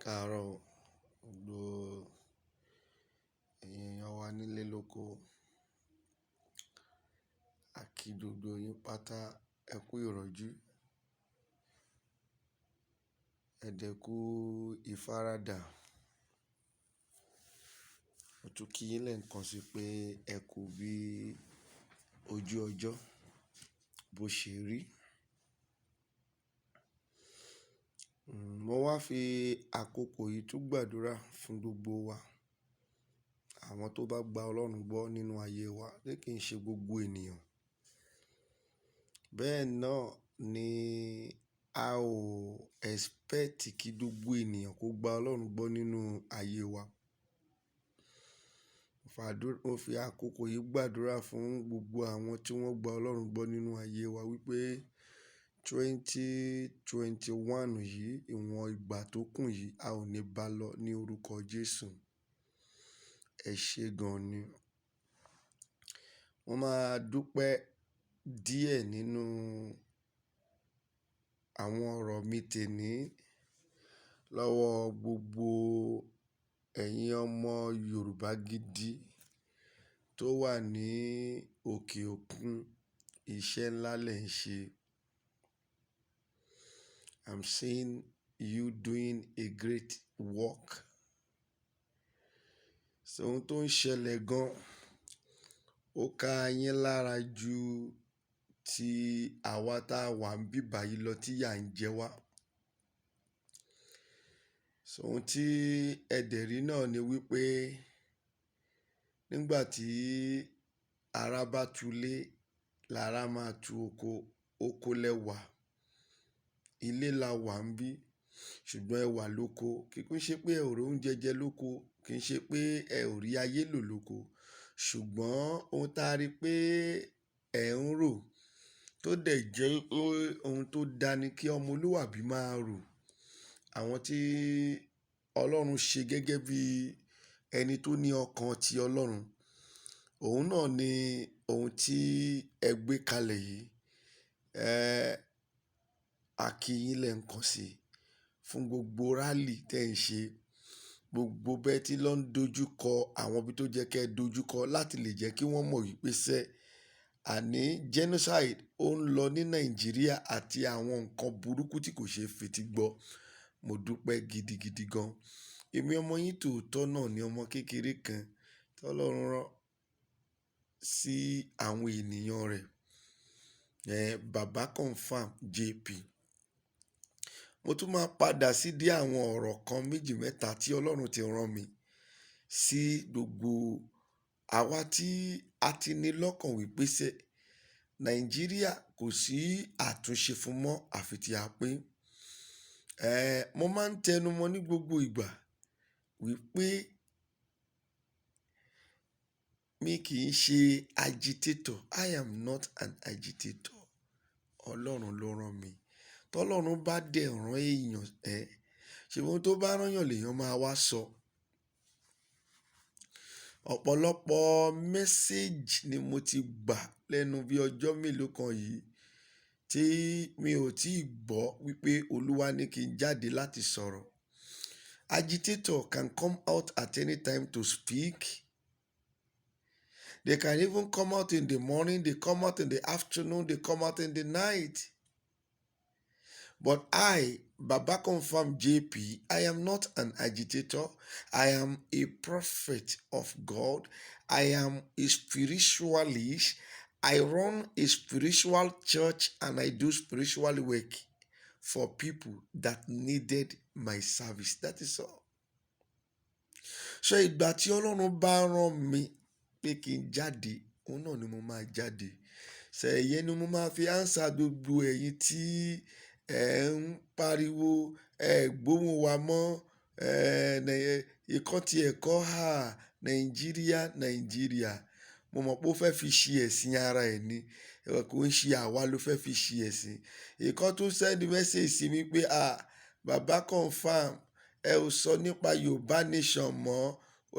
Káàárọ̀ o, gbogbo ẹ̀yin èèyàn wa nílé lóko. A kí gbogbo yín pátá, ẹ kú ìrọ́jú. Ẹ dẹ̀ kú ìfaradà. Mo tún kí yín lẹ́ẹ̀kan sí pé ẹ kú bí ojú ọjọ́ bó ṣe rí. Mo wá fi àkókò yìí tún gbàdúrà fún gbogbo wa. Àwọn tó bá gba Ọlọ́run gbọ́ nínú ayé wa, pé kì í ṣe gbogbo ènìyàn. Bẹ́ẹ̀ náà ni a ò expect kí gbogbo ènìyàn kó gba Ọlọ́run gbọ́ nínú ayé wa. Mo fi àkókò yìí gbàdúrà fún gbogbo àwọn tí wọ́n gba Ọlọ́run gbọ́ nínú ayé wa wípé 2021 yìí, ìwọ̀n ìgbà tó kù yìí, a ò ní bá lọ ní orúkọ Jésù. Ẹ ṣe gan ni. Mo máa dúpẹ́ díẹ̀ nínú àwọn ọ̀rọ̀ mi tèní lọ́wọ́ gbogbo ẹ̀yin ọmọ Yorùbá gidi tó wà ní òkè òkun. Iṣẹ́ ńlá lẹ̀ ń ṣe. I'm seeing you doing a great work. So ohun tó ń ṣẹlẹ̀ gan, ó ka yín lára ju ti àwa tá wà níbí báyìí lọ tí ìyà ń jẹ wá. So ohun tí ẹ dẹ̀ rí náà ni wípé nígbà tí ara bá tulé, lára máa tu oko, oko lẹ wà, ilé la wà níbí, ṣùgbọ́n ẹ wà lóko. Kì í ṣe pé ẹ ò rí oúnjẹ jẹ lóko, kì í ṣe pé ẹ ò rí ayé lò lóko. Ṣùgbọ́n ohun tá a rí pé ẹ ń rò tó dẹ̀ jẹ́ pé ohun tó dá ni kí ọmọlúwàbí máa rò. Àwọn tí Ọlọ́run ṣe gẹ́gẹ́ bí ẹni tó ní ọkàn ti Ọlọ́run. Òun náà ni ohun tí ẹ gbé kalẹ̀ yìí. A kí yín lẹ́ẹ̀kan sí fún gbogbo rally tí ẹ̀ ń ṣe, gbogbo bẹ́ẹ̀ tí lọ ń dojúkọ àwọn ibi tó jẹ́ kí ẹ dojúkọ láti lè jẹ́ kí wọ́n mọ̀ wípé sẹ́, àní genocide ó ń lọ ní Nàìjíríà àti àwọn nǹkan burúkú tí kò ṣe é fetí gbọ́. Mo dúpẹ́ gidigidi gan. Èmi ọmọ yín tòótọ́ náà ni ọmọ kékeré kan tí Ọlọ́run rán sí àwọn ènìyàn rẹ̀. Baba Confirm JP. Mo tún máa padà sí dí àwọn ọ̀rọ̀ kan méjì mẹ́ta tí Ọlọ́run ti rán mi sí gbogbo àwa tí a ti ní lọ́kàn wípé sẹ́ Nàìjíríà kò sí àtúnṣe fún mọ́ àfi tí a pín. Mo máa ń tẹnu mọ́ ní gbogbo ìgbà wípé mi kì í ṣe agitator. I am not an agitator. Ọlọ́run ló rán mi. Tọ́lọ́run bá dẹ̀ rán èèyàn ẹ́, ṣe ohun tó bá rán èèyàn lèèyàn máa wá sọ. Ọ̀pọ̀lọpọ̀ message ni mo ti gbà lẹ́nu bí ọjọ́ mélòó kan yìí tí mi ò tíì gbọ́ wípé Olúwa ní kí n jáde láti sọ̀rọ̀. Agitator can come out at any time to speak. They can even come out in the morning, they come out in the afternoon, they come out in the night. But I, Baba Confirm JP, I am not an agitator. I am a prophet of God. I am a spiritualist. I run a spiritual church and I do spiritual work for people that needed my service. That is all. So ìgbà tí Ọlọ́run bá rán mi pé kí n jáde, òun náà ni mo máa jáde. Ṣé ìyẹn ni mo máa fi answer gbogbo ẹ̀yin tí ẹ ń pariwo, ẹ gbóhùn wa mọ́, ìkan tí ẹ kọ́ hà Nàìjíríà, Nàìjíríà. Mo mọ̀ pé ó fẹ́ fi ṣe ẹ̀sìn ara ẹ̀ ni. Kò ń ṣe àwa ló fẹ́ fi ṣe ẹ̀sìn. Ìkan tún send message sí mi pé, "à, Baba Confirm, ẹ ò sọ nípa Yorùbá Nation mọ́.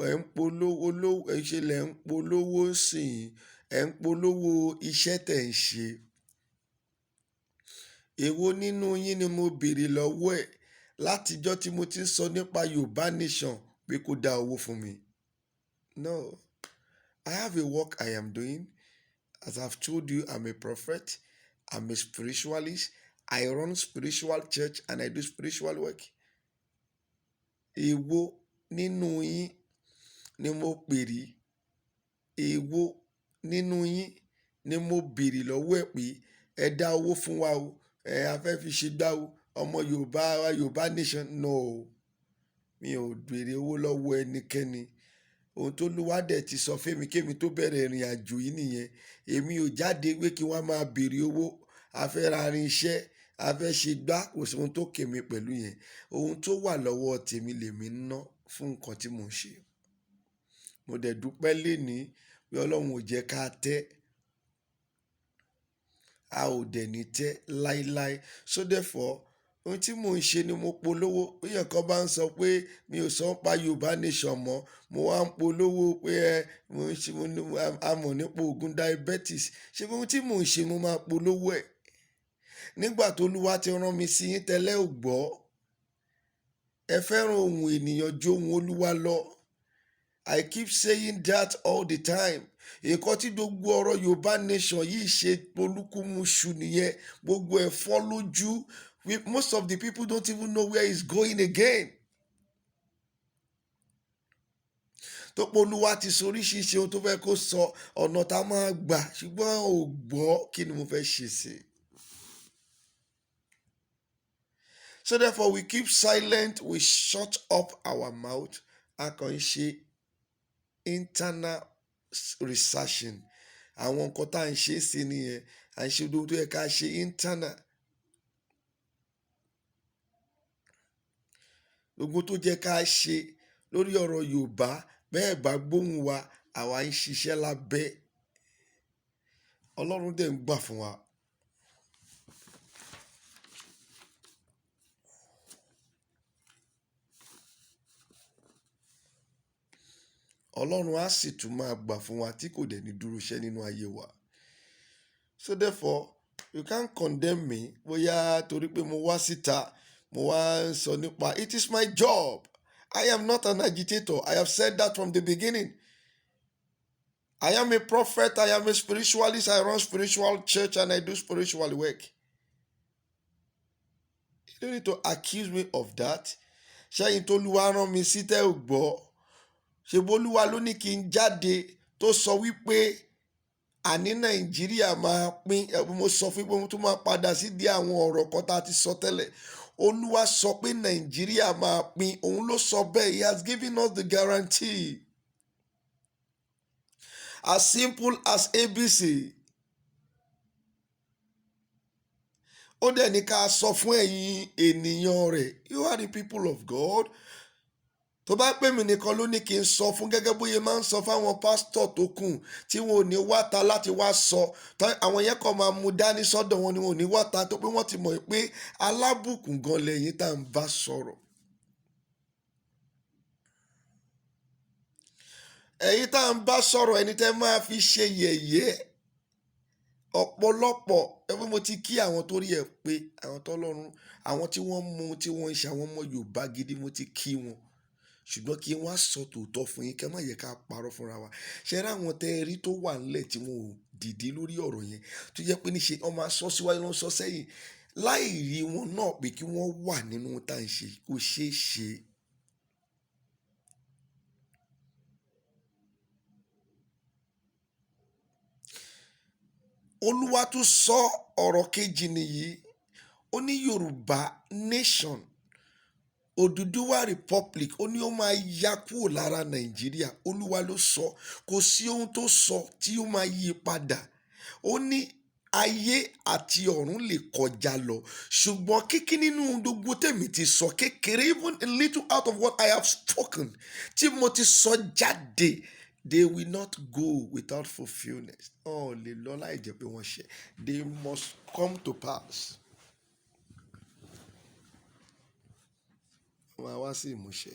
Ẹ ń polówó, ẹ ṣe lẹ̀ ń polówó sìn, ẹ ń polówó iṣẹ́ tẹ̀ ń ṣe." Èwo nínú yín ni mo béèrè lọ́wọ́ ẹ̀ Látijọ́ tí mo ti ń sọ nípa Yorùbá Nation pé kó dá owó fún mi. No, I have a work I am doing. As I've told you, I'm a prophet, I'm a spiritualist. I run spiritual church and I do spiritual work. Èwo nínú yín ni mo pè rí? Èwo nínú yín ni mo béèrè lọ́wọ́ ẹ̀ pé ẹ dá owó fún wa o, ẹ a fẹ́ fi ṣe gbá o, ọmọ Yorùbá, Yorùbá Nation? No, mi ò béèrè owó lọ́wọ́ ẹnikẹ́ni. Ohun tó Olúwa dẹ̀ ti sọ fún mi kémi tó bẹ̀rẹ̀ ìrìn àjò yìí nìyẹn. Èmi ò jáde pé kí wọ́n máa béèrè owó, a fẹ́ ra irinṣẹ́, a fẹ́ ṣe gbá. Kò sí ohun tó kè mí pẹ̀lú yẹn. Ohun tó wà lọ́wọ́ tèmi lèmi ń ná fún nǹkan tí mò ń ṣe. Mo dẹ̀ dúpẹ́ lénìí pé Ọlọ́run ò jẹ́ ká tẹ́, a ò dẹ̀ ní tẹ́ láíláí. So therefore, ohun tí mò ń ṣe ni mo polówó. Bí èèyàn kan bá ń sọ pé mi ò sọ pa Yorùbá Nation mọ́, mo wá ń polówó pé ẹ mo ń ṣe, mo ní a mọ̀ nípa oògùn diabetes. Ṣé ohun tí mò ń ṣe, mo máa polówó ẹ̀? Nígbà tó Olúwa ti rán mi sí yín tẹ́lẹ̀, ò gbọ́. Ẹ fẹ́ràn ohun ènìyàn ju ohun Olúwa lọ. I keep saying that all the time. Nǹkan tí gbogbo ọ̀rọ̀ Yorùbá Nation yìí ṣe polúkúmuṣu nìyẹn. Gbogbo ẹ̀ fọ́ lójú. Most of the people don't even know where it's going again. Tó pé Olúwa ti sọ oríṣiríṣi ohun tó fẹ́ kó sọ, ọ̀nà tá a máa gbà, ṣùgbọ́n ò gbọ́. Kí ni mo fẹ́ ṣe sí i? So therefore, we keep silent, we shut up our mouth. A kàn ń ṣe internal researching. Àwọn nǹkan tá à ń ṣe sí nìyẹn. À ń ṣe ohun tó yẹ ká ṣe internal. Gbogbo tó jẹ́ ká ṣe lórí ọ̀rọ̀ Yorùbá, bẹ́ẹ̀ bá gbóhùn wa, àwa ń ṣiṣẹ́ lábẹ́. Ọlọ́run dẹ̀ ń gbà fún wa. Ọlọ́run á sì tún máa gbà fún wa tí kò dẹ̀ ní dúró iṣẹ́ nínú ayé wa. So therefore, you can't condemn me bóyá torí pé mo wá síta, mo wá ń sọ nípa. It is my job. I am not an agitator. I have said that from the beginning. I am a prophet. I am a spiritualist. I run spiritual church and I do spiritual work. You don't need to accuse me of that. Ṣẹ́yìn tó Olúwa rán mi sí tẹ́ ò gbọ́? Ṣe bólúwa ló ní kí n jáde, tó sọ wípé àní Nàìjíríà máa pín? Mo sọ fún pé mo tún máa padà sídìí àwọn ọ̀rọ̀ kan tá a ti sọ tẹ́lẹ̀. Olúwa sọ pé Nàìjíríà máa pín. Òun ló sọ bẹ́ẹ̀. He has given us the guarantee, as simple as ABC. Ó dẹ̀ ní ká sọ fún ẹ̀yin ènìyàn rẹ̀. You are the people of God. Tó bá pè mí nìkan ló ní kí n sọ fún, gẹ́gẹ́ bóyá máa ń sọ fáwọn pásítọ̀ tó kù tí wọn ò ní wáta láti wá sọ, àwọn yẹn kàn máa mú dání sọ́dọ̀ wọn ni, wọn ò ní wáta tó pé wọ́n ti mọ̀ pé alábùkún gan lẹ́yìn tá à ń bá sọ̀rọ̀. Ẹ̀yin tá à ń bá sọ̀rọ̀, ẹni tẹ́ máa fi ṣe yẹ̀yẹ́ ọ̀pọ̀lọpọ̀ ẹbí. Mo ti kí àwọn tó rí ẹ pé àwọn tọ́lọ́run, àwọn tí wọ́n mú, tí wọ́n ń ṣe àwọn ọmọ Yorùbá gidi, mo ti kí wọn. Ṣùgbọ́n kí wọ́n á sọ tòótọ́ fún yín, kẹ́ má yẹ ká parọ́ fúnra wa. Ṣe rí àwọn tẹ́ ẹ rí tó wà nílẹ̀ tí wọn ò dìde lórí ọ̀rọ̀ yẹn, tó jẹ́ pé níṣe wọ́n máa sọ síwájú, lọ́n sọ sẹ́yìn, láì rí wọn náà pé kí wọ́n wà nínú tá à ń ṣe, kò ṣeé ṣe. Olúwa tún sọ ọ̀rọ̀ kejì nìyí. Ó ní Yorùbá Nation, Odùduwà Republic, ó ní ó máa ya kúrò lára Nàìjíríà. Olúwa ló sọ. Kò sí ohun tó sọ tí ó máa yí padà. Ó ní ayé àti ọ̀run lè kọjá lọ, ṣùgbọ́n kíkí nínú gbogbo tèmi ti sọ, kékeré, even a little out of what I have spoken, tí mo ti sọ jáde, they will not go without fulfilment. Ọ̀ lè lọ láì jẹ́ pé wọ́n ṣe. They must come to pass. Wọ́n máa wá sí ìmúṣẹ.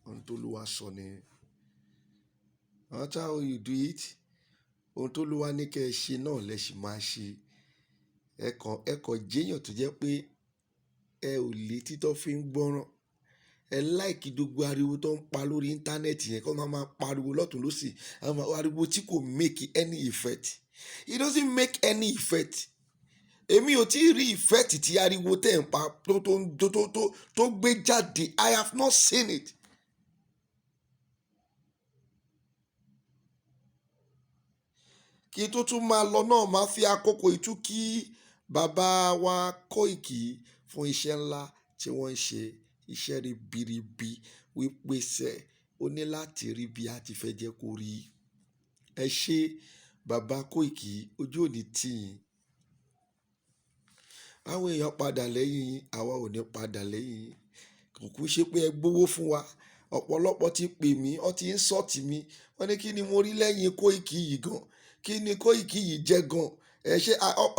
Ohun tó Olúwa sọ ni. No matter how you do it, ohun tó Olúwa ní kí ẹ ṣe náà lẹ sì máa ṣe. Ẹ kàn jẹ́yàn tó jẹ́ pé Ẹ ò létí tó fi ń gbọ́ràn. Ẹ like gbogbo ariwo tó ń pa lórí íńtánẹ́ẹ̀tì yẹn, kó máa máa pariwo lọ́tùn lósì, àwọn ariwo tí kò make any effect. It doesn't make any effect. Èmi ò tí ì rí effect tí ariwo tẹ̀ ń pa tó gbé jáde. I have not seen it. Kí tó tún máa lọ náà, máa fi àkókò ìtú kí bàbá wa Kóìkì fún iṣẹ́ ńlá tí wọ́n ń ṣe, iṣẹ́ ribiribi, wípé sẹ́ ó ní láti rí bí a ti fẹ́ jẹ́ kó rí. Ẹ ṣé, bàbá Kóìkì, ojú ò ní tì yín. Àwọn èèyàn padà lẹ́yìn yín, àwa ò ní padà lẹ́yìn yín. Kò kú ṣe pé ẹ gbowó fún wa. Ọ̀pọ̀lọpọ̀ ti pè mí, wọ́n ti ń sọ̀tì mí. Wọ́n ní kí ni mo rí lẹ́yìn Kóìkì yìí gan? Kí ni Kóìkì yìí jẹ́ gan? Ẹ ṣé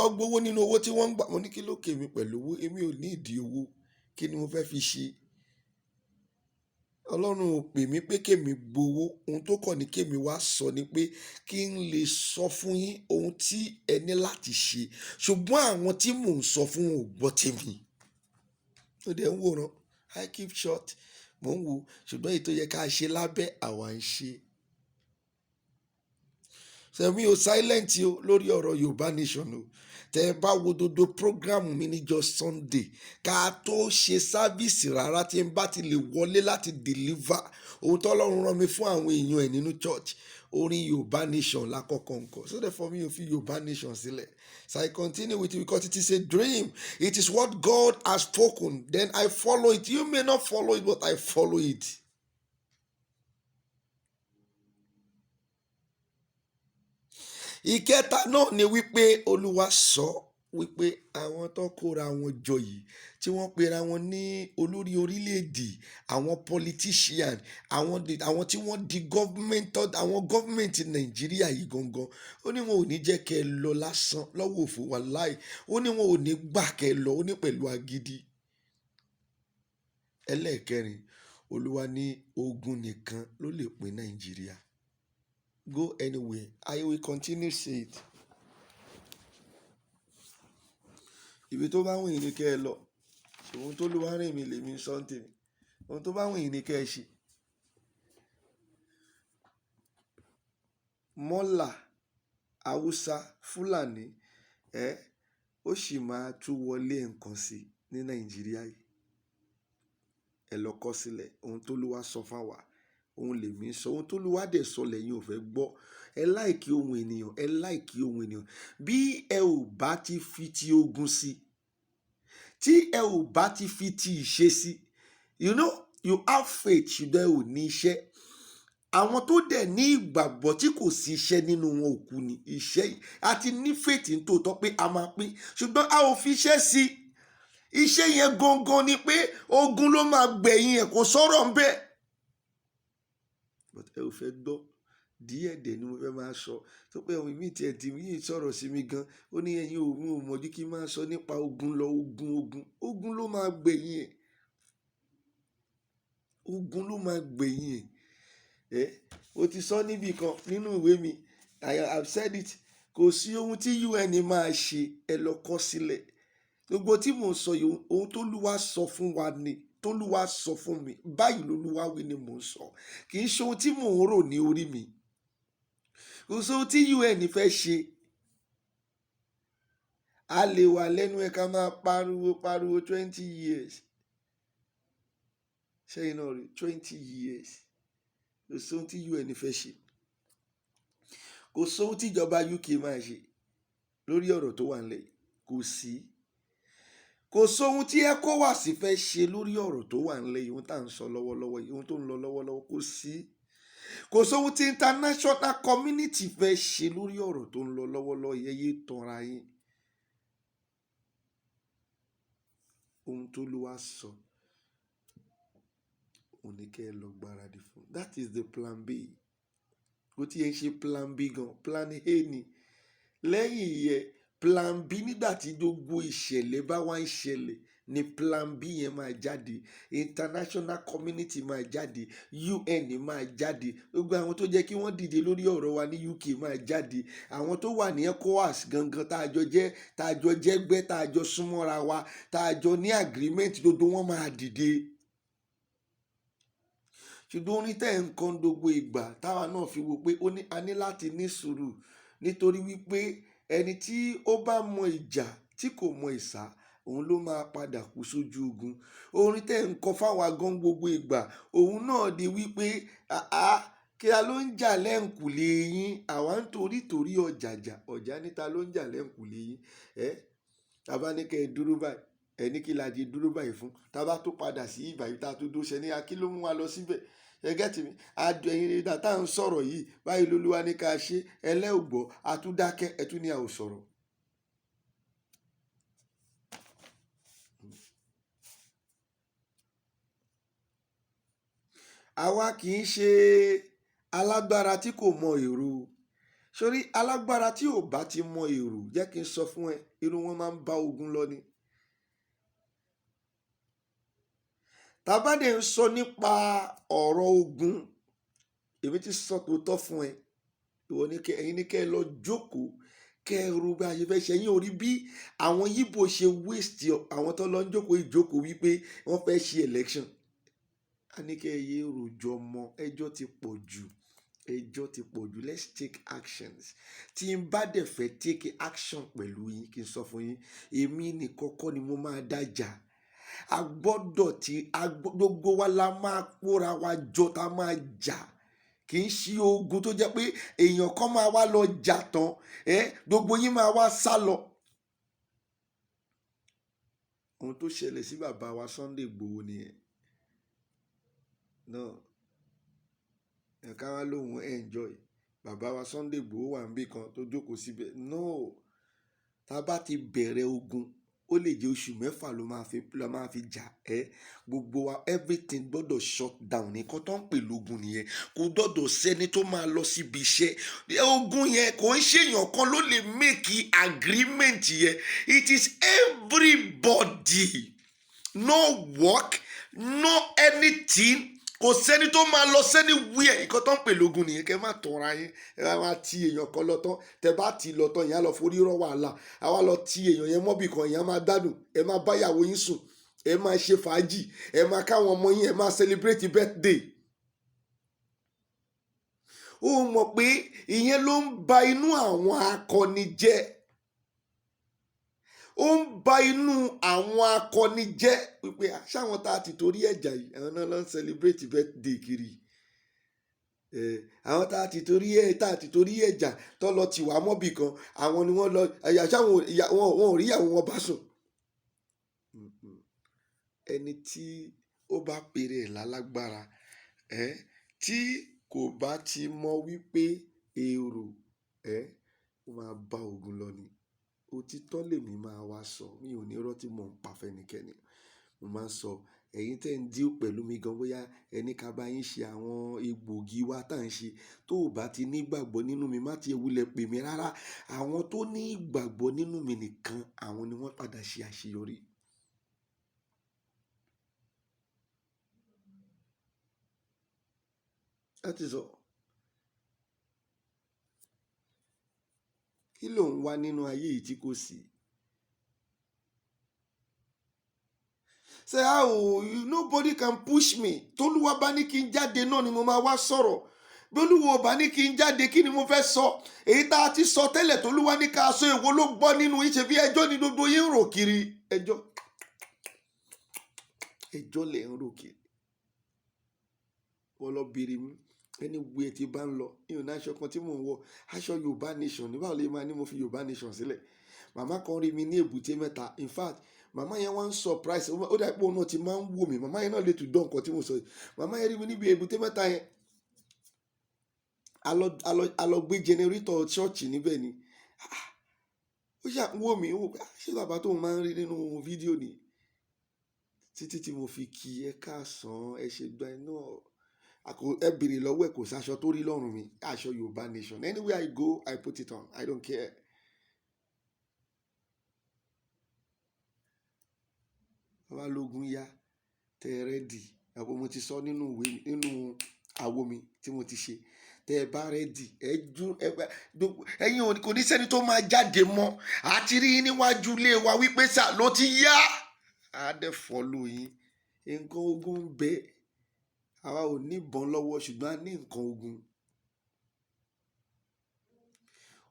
ọgbowó nínú owó tí wọ́n ń gbà. Mo ní kí ló kè mí pẹ̀lú owó? Èmi ò ní ìdí owó. Kí ni mo fẹ́ fi ṣe? Ọlọ́run ò pè mí pé kémi gbowó. Ohun tó kàn ní kémi wá sọ ni pé kí n lè sọ fún yín ohun tí ẹ ní láti ṣe. Ṣùgbọ́n àwọn tí mò ń sọ fún ò gbọ́ tèmi. Ó dẹ̀ ń wòran. I keep short. Mò ń wò. Ṣùgbọ́n èyí tó yẹ ká ṣe lábẹ́ àwa ń ṣe. Sẹ̀mi ò silent o lórí ọ̀rọ̀ Yorùbá Nation o. Tẹ́ ẹ bá wo gbogbo program mi níjọ́ Sunday, ká tó ṣe service rárá, tí n bá ti lè wọlé láti deliver ohun tọ́lọ́run rán mi fún àwọn èèyàn ẹ̀ nínú church, orin Yorùbá Nation lákọ̀ọ́kọ́ nǹkan. So therefore mi ò fi Yorùbá Nation sílẹ̀. So I continue with it because it is a dream. It is what God has spoken. Then I follow it. You may not follow it, but I follow it. Ìkẹta náà ni wípé Olúwa sọ wípé àwọn tó kóra wọn jọ yìí, tí wọ́n pera wọn ní olórí orílẹ̀-èdè, àwọn politician, àwọn tí wọ́n di government, àwọn government Nàìjíríà yìí gangan, ó ní wọn ò ní jẹ́ kẹ́ ẹ lọ lásán lọ́wọ́ òfò, wàláì. Ó ní wọn ò ní gbà kẹ́ ẹ lọ, ó ní pẹ̀lú agídí. Ẹlẹ́ẹ̀kẹrin, Olúwa ní ogun nìkan ló lè pín Nàìjíríà. Go anywhere, I will continue say it. Ibi tó bá wù yín ni kẹ́ ẹ lọ. Ohun tó Olúwa rìn mí lèmi ń sọ ń tèmi. Ohun tó bá wù yín ni kẹ́ ẹ ṣe. Mọ́là, Haúsá, Fúlàní, ẹ ó sì máa tún wọlé nǹkan sí ní Nàìjíríà yìí. Ẹ lọ kọ sílẹ̀ ohun tó Olúwa sọ fún wa. Ohun lèmi ń sọ. Ohun tó Olúwa dẹ̀ sọ lẹ́yìn ò fẹ́ gbọ́. Ẹ like ohun ènìyàn, ẹ like ohun ènìyàn. Bí ẹ ò bá ti fi ti ogun sí, tí ẹ ò bá ti fi ti ìṣe sí, you have faith ṣùgbọ́n ẹ ò ní iṣẹ́. Àwọn tó dẹ̀ ní ìgbàgbọ́ tí kò sí iṣẹ́ nínú wọn, òkú ni iṣẹ́. A ti ní faith ní tòótọ́ pé a máa pín, ṣùgbọ́n a ò fi iṣẹ́ sí. Iṣẹ́ yẹn gangan ni pé ogun ló máa gbẹ̀yìn ẹ̀, kò sọ̀rọ̀ ń bẹ́ẹ̀. But ẹ ò fẹ́ gbọ́. Díẹ̀ dẹ̀ ni mo fẹ́ máa sọ tó pé ohun mi tiẹ̀ tí yìí sọ̀rọ̀ sí mi gan. Ó ní ẹ̀yin ò mú mọ̀jú kí n máa sọ nípa ogun lọ. Ogun, ogun, ogun ló máa gbẹ̀yìn ẹ̀. Ogun ló máa gbẹ̀yìn ẹ̀. Ẹ́ o ti sọ níbì kan nínú ìwé mi, I have said it. Kò sí ohun tí UN máa ṣe. Ẹ lọ kọ sílẹ̀. Gbogbo tí mò ń sọ yìí, ohun tÓlúwa sọ fún wa ni, tÓlúwa sọ fún mi báyìí lÓlúwa wí ni mò ń sọ. Kì í ṣe ohun tí mò ń rò ní orí mi. Kò sí ohun tí UN fẹ́ ṣe. A lè wà lẹ́nu ẹ̀ ká máa pariwo pariwo 20 years. Ṣẹ́yìn náà rí 20 years. Kò sí ohun tí UN fẹ́ ṣe. Kò sí ohun tí ìjọba UK máa ṣe lórí ọ̀rọ̀ tó wà nílẹ̀. Kò sí. Kò sóhun tí ECOWAS fẹ́ ṣe lórí ọ̀rọ̀ tó wà nílẹ̀ yìí, ohun tá à ń sọ lọ́wọ́lọ́wọ́ yìí, ohun tó ń lọ lọ́wọ́lọ́wọ́. Kò sí. Kò sóhun tí international community fẹ́ ṣe lórí ọ̀rọ̀ tó ń lọ lọ́wọ́lọ́wọ́ yìí. Ẹ yé tanra yín. Ohun tó Olúwa sọ, òun ní kẹ́ ẹ lọ gbáradì fún. That is the plan B. Kò tí ẹ ṣe plan B gan, plan A ni. Lẹ́yìn ìyẹn, plan B, nígbà tí gbogbo ìṣẹ̀lẹ̀ bá wá ń ṣẹlẹ̀. Ní plan B yẹn máa jáde, international community máa jáde, UN máa jáde, gbogbo àwọn tó jẹ́ kí wọ́n dìde lórí ọ̀rọ̀ wa ní UK máa jáde, àwọn tó wà ní ECOWAS gangan, tá a jọ jẹ́, tá a jọ jẹ́gbẹ́, tá a jọ súnmọ́ra wa, tá a jọ ní agreement, gbogbo wọn máa dìde. Ṣùgbọ́n orin tẹ́ ń kọ́ gbogbo ìgbà táwa náà fi wò pé ó ní a ní láti ní sùúrù, nítorí wípé ẹni tí ó bá mọ ìjà tí kò mọ ìsà, òun ló máa padà kú sójú ogun. Orin tẹ́ ń kọ fáwa gan gbogbo ìgbà, òun náà di wípé àá kí a ló ń jà lẹ́ǹkùlé yín, àwa ń torí torí ọ̀jàjà ọ̀já níta ló ń jà lẹ́ǹkùlé yín. Ẹ́ tàbá ní kẹ́ ẹ dúró báyìí, ẹ ní kí la di dúró báyìí fún, tàbá tó padà sí ìbàyí tá a tó dúró ṣe ní akí ló mú wa lọ síbẹ̀. Ẹ get mi? Adùn ẹ̀yin nígbà tá à ń sọ̀rọ̀ yìí báyìí, lolúwa ní ká ṣe ẹlẹ́ògbọ́, àtúndákẹ́, ẹtún ní a ò sọ̀rọ̀. Àwa kì í ṣe alágbára tí kò mọ èrò sórí. Alágbára tí ò bá ti mọ èrò, jẹ́ kí n sọ fún ẹ, irú wọn máa ń bá ogun lọ ni. Tá bá dẹ̀ ń sọ nípa ọ̀rọ̀ ogun, èmi ti sọ tòótọ́ fún ẹ. Ìwọ ní kẹ, ẹ̀yin ní kẹ́ ẹ lọ jókòó, kẹ́ ẹ ro bí a ṣe fẹ́ ṣe. Ẹ̀yin ò rí bí àwọn Yíbò ṣe waste àwọn tó lọ ń jókòó ìjókòó wípé wọ́n fẹ́ ṣe election. A ní kẹ́ ẹ yé rojọ́ mọ́, ẹjọ́ ti pọ̀ jù, ẹjọ́ ti pọ̀ jù. Let's take actions. Tí n bá dẹ̀ fẹ́ take action pẹ̀lú yín, kí n sọ fún yín, èmi nìkan kọ́ ni mo máa dájà. A gbọ́dọ̀ tí gbogbo wa la máa kóra wa jọ tá a máa jà. Kì í ṣe ogun tó jẹ́ pé èèyàn kan máa wá lọ jà tán ẹ, gbogbo yín máa wá sá lọ. Ohun tó ṣẹlẹ̀ sí bàbá wa Sunday Igboho nìyẹn náà. Ẹ̀ka wa lòun enjoy bàbá wa Sunday Igboho wà níbì kan tó jókòó síbẹ̀. No, tá a bá ti bẹ̀rẹ̀ ogun, ó lè jẹ́ oṣù 6 ló máa fi jà ẹ́. Gbogbo wa, everything gbọ́dọ̀ shut down. Nǹkan tó ń pè lógun nìyẹn. Kò gbọ́dọ̀ sẹ́ni tó máa lọ síbi iṣẹ́. Ogun yẹn, kò ń ṣèyàn kan ló lè make agreement yẹn. It is everybody. No work, no anything. Kò sẹ́ni tó máa lọ sẹ́ni wíẹ̀. Nǹkan tó ń pè lógun nìyẹn. Kẹ́ má tọ̀ra yín. Ẹ máa ti èèyàn kan lọ tán, tẹ bá ti lọ tán, ìyẹn á lọ forí rọ́ wàhálà. Àwa lọ ti èèyàn yẹn mọ́bì kan, ìyẹn á máa gbádùn. Ẹ máa báyàwó yín sùn, ẹ máa ṣe fàájì, ẹ máa káwọn ọmọ yín, ẹ máa celebrate birthday. Ó mọ̀ pé ìyẹn ló ń ba inú àwọn akọni jẹ́. Ó ń ba inú àwọn akọni jẹ́ wípé ṣáwọn tá a ti torí ẹ̀jà yìí, àwọn náà ló ń celebrate birthday kiri. Àwọn tá a ti torí ẹ̀jà tó lọ tì wá mọ́bì kan, àwọn ni wọ́n lọ ṣáwọn wọn ò rí ìyàwó wọn bá sùn. Ẹni tí ó bá pèrè ẹ̀ lálágbára, tí kò bá ti mọ wípé èrò ó máa bá ogun lọ ni. Òtítọ́ lèmi máa wá sọ. Mi ò ní irọ́ tí mò ń pa fẹ́nikẹ́ni. Mo máa ń sọ, ẹ̀yin tẹ́ ń deal pẹ̀lú mi gan, bóyá ẹni ká bá yín ṣe àwọn egbògi wa tá ń ṣe, tó ò bá ti ní ìgbàgbọ́ nínú mi, má ti wulẹ̀ pè mí rárá. Àwọn tó ní ìgbàgbọ́ nínú mi nìkan, àwọn ni wọ́n padà ṣe àṣeyọrí. That is all. Kí ló ń wá nínú ayé yìí tí kò sí? Say how nobody can push me. Tolúwa bá ní kí n jáde náà ni mo máa wá sọ̀rọ̀. Bí Olúwa ò bá ní kí n jáde, kí ni mo fẹ́ sọ? Èyí tá a ti sọ tẹ́lẹ̀ tolúwa ní ká sọ, èwo ló gbọ́ nínú yín? Ṣe bí ẹjọ́ ni gbogbo yín ń rò kiri? Ẹjọ́, ẹjọ́ lẹ̀ ń rò kiri. Wọ́n lọ bèrè mi anywhere tí bá ń lọ. Mi ò ní aṣọ kan tí mò ń wọ, aṣọ Yorùbá Nation. Ní báwo lè máa ní mo fi Yorùbá Nation sílẹ̀? Màmá kan rí mi ní Èbúté Mẹ́ta. In fact, màmá yẹn wá ń surprise. Ó dà pé òun náà ti máa ń wò mí. Màmá yẹn náà lè tún dán nǹkan tí mo sọ yìí. Màmá yẹn rí mi níbi Èbúté Mẹ́ta yẹn. A lọ gbé generator ṣọ́ọ̀ṣì níbẹ̀ ni. Ó ṣà ń wò mí, ó wò pé ṣé bàbá tóun máa ń rí nínú fídíò ni, títí tí mo fi kí ẹ káàsán, ẹ ṣe gba ẹ náà. Ẹ béèrè lọ́wọ́ ẹ̀, kò sáṣọ tó rí lọ́rùn mi, aṣọ Yorùbá Nation. Anywhere I go, I put it on. I don't care. Bàbá lógun yá, tẹ́ ẹ ready. Àbò mo ti sọ nínú ìwé, nínú àwo mi tí mo ti ṣe. Tẹ́ ẹ bá ready, ẹ jú ẹ bá ẹ̀yin ò kò ní sẹ́ni tó máa jáde mọ́. Àti rí yín níwájú ilé wa wípé sà ló ti yá. Á dẹ̀ follow yín. Nǹkan ogun ń bẹ. Àwa ò ní ìbọn lọ́wọ́, ṣùgbọ́n a ní nǹkan ogun.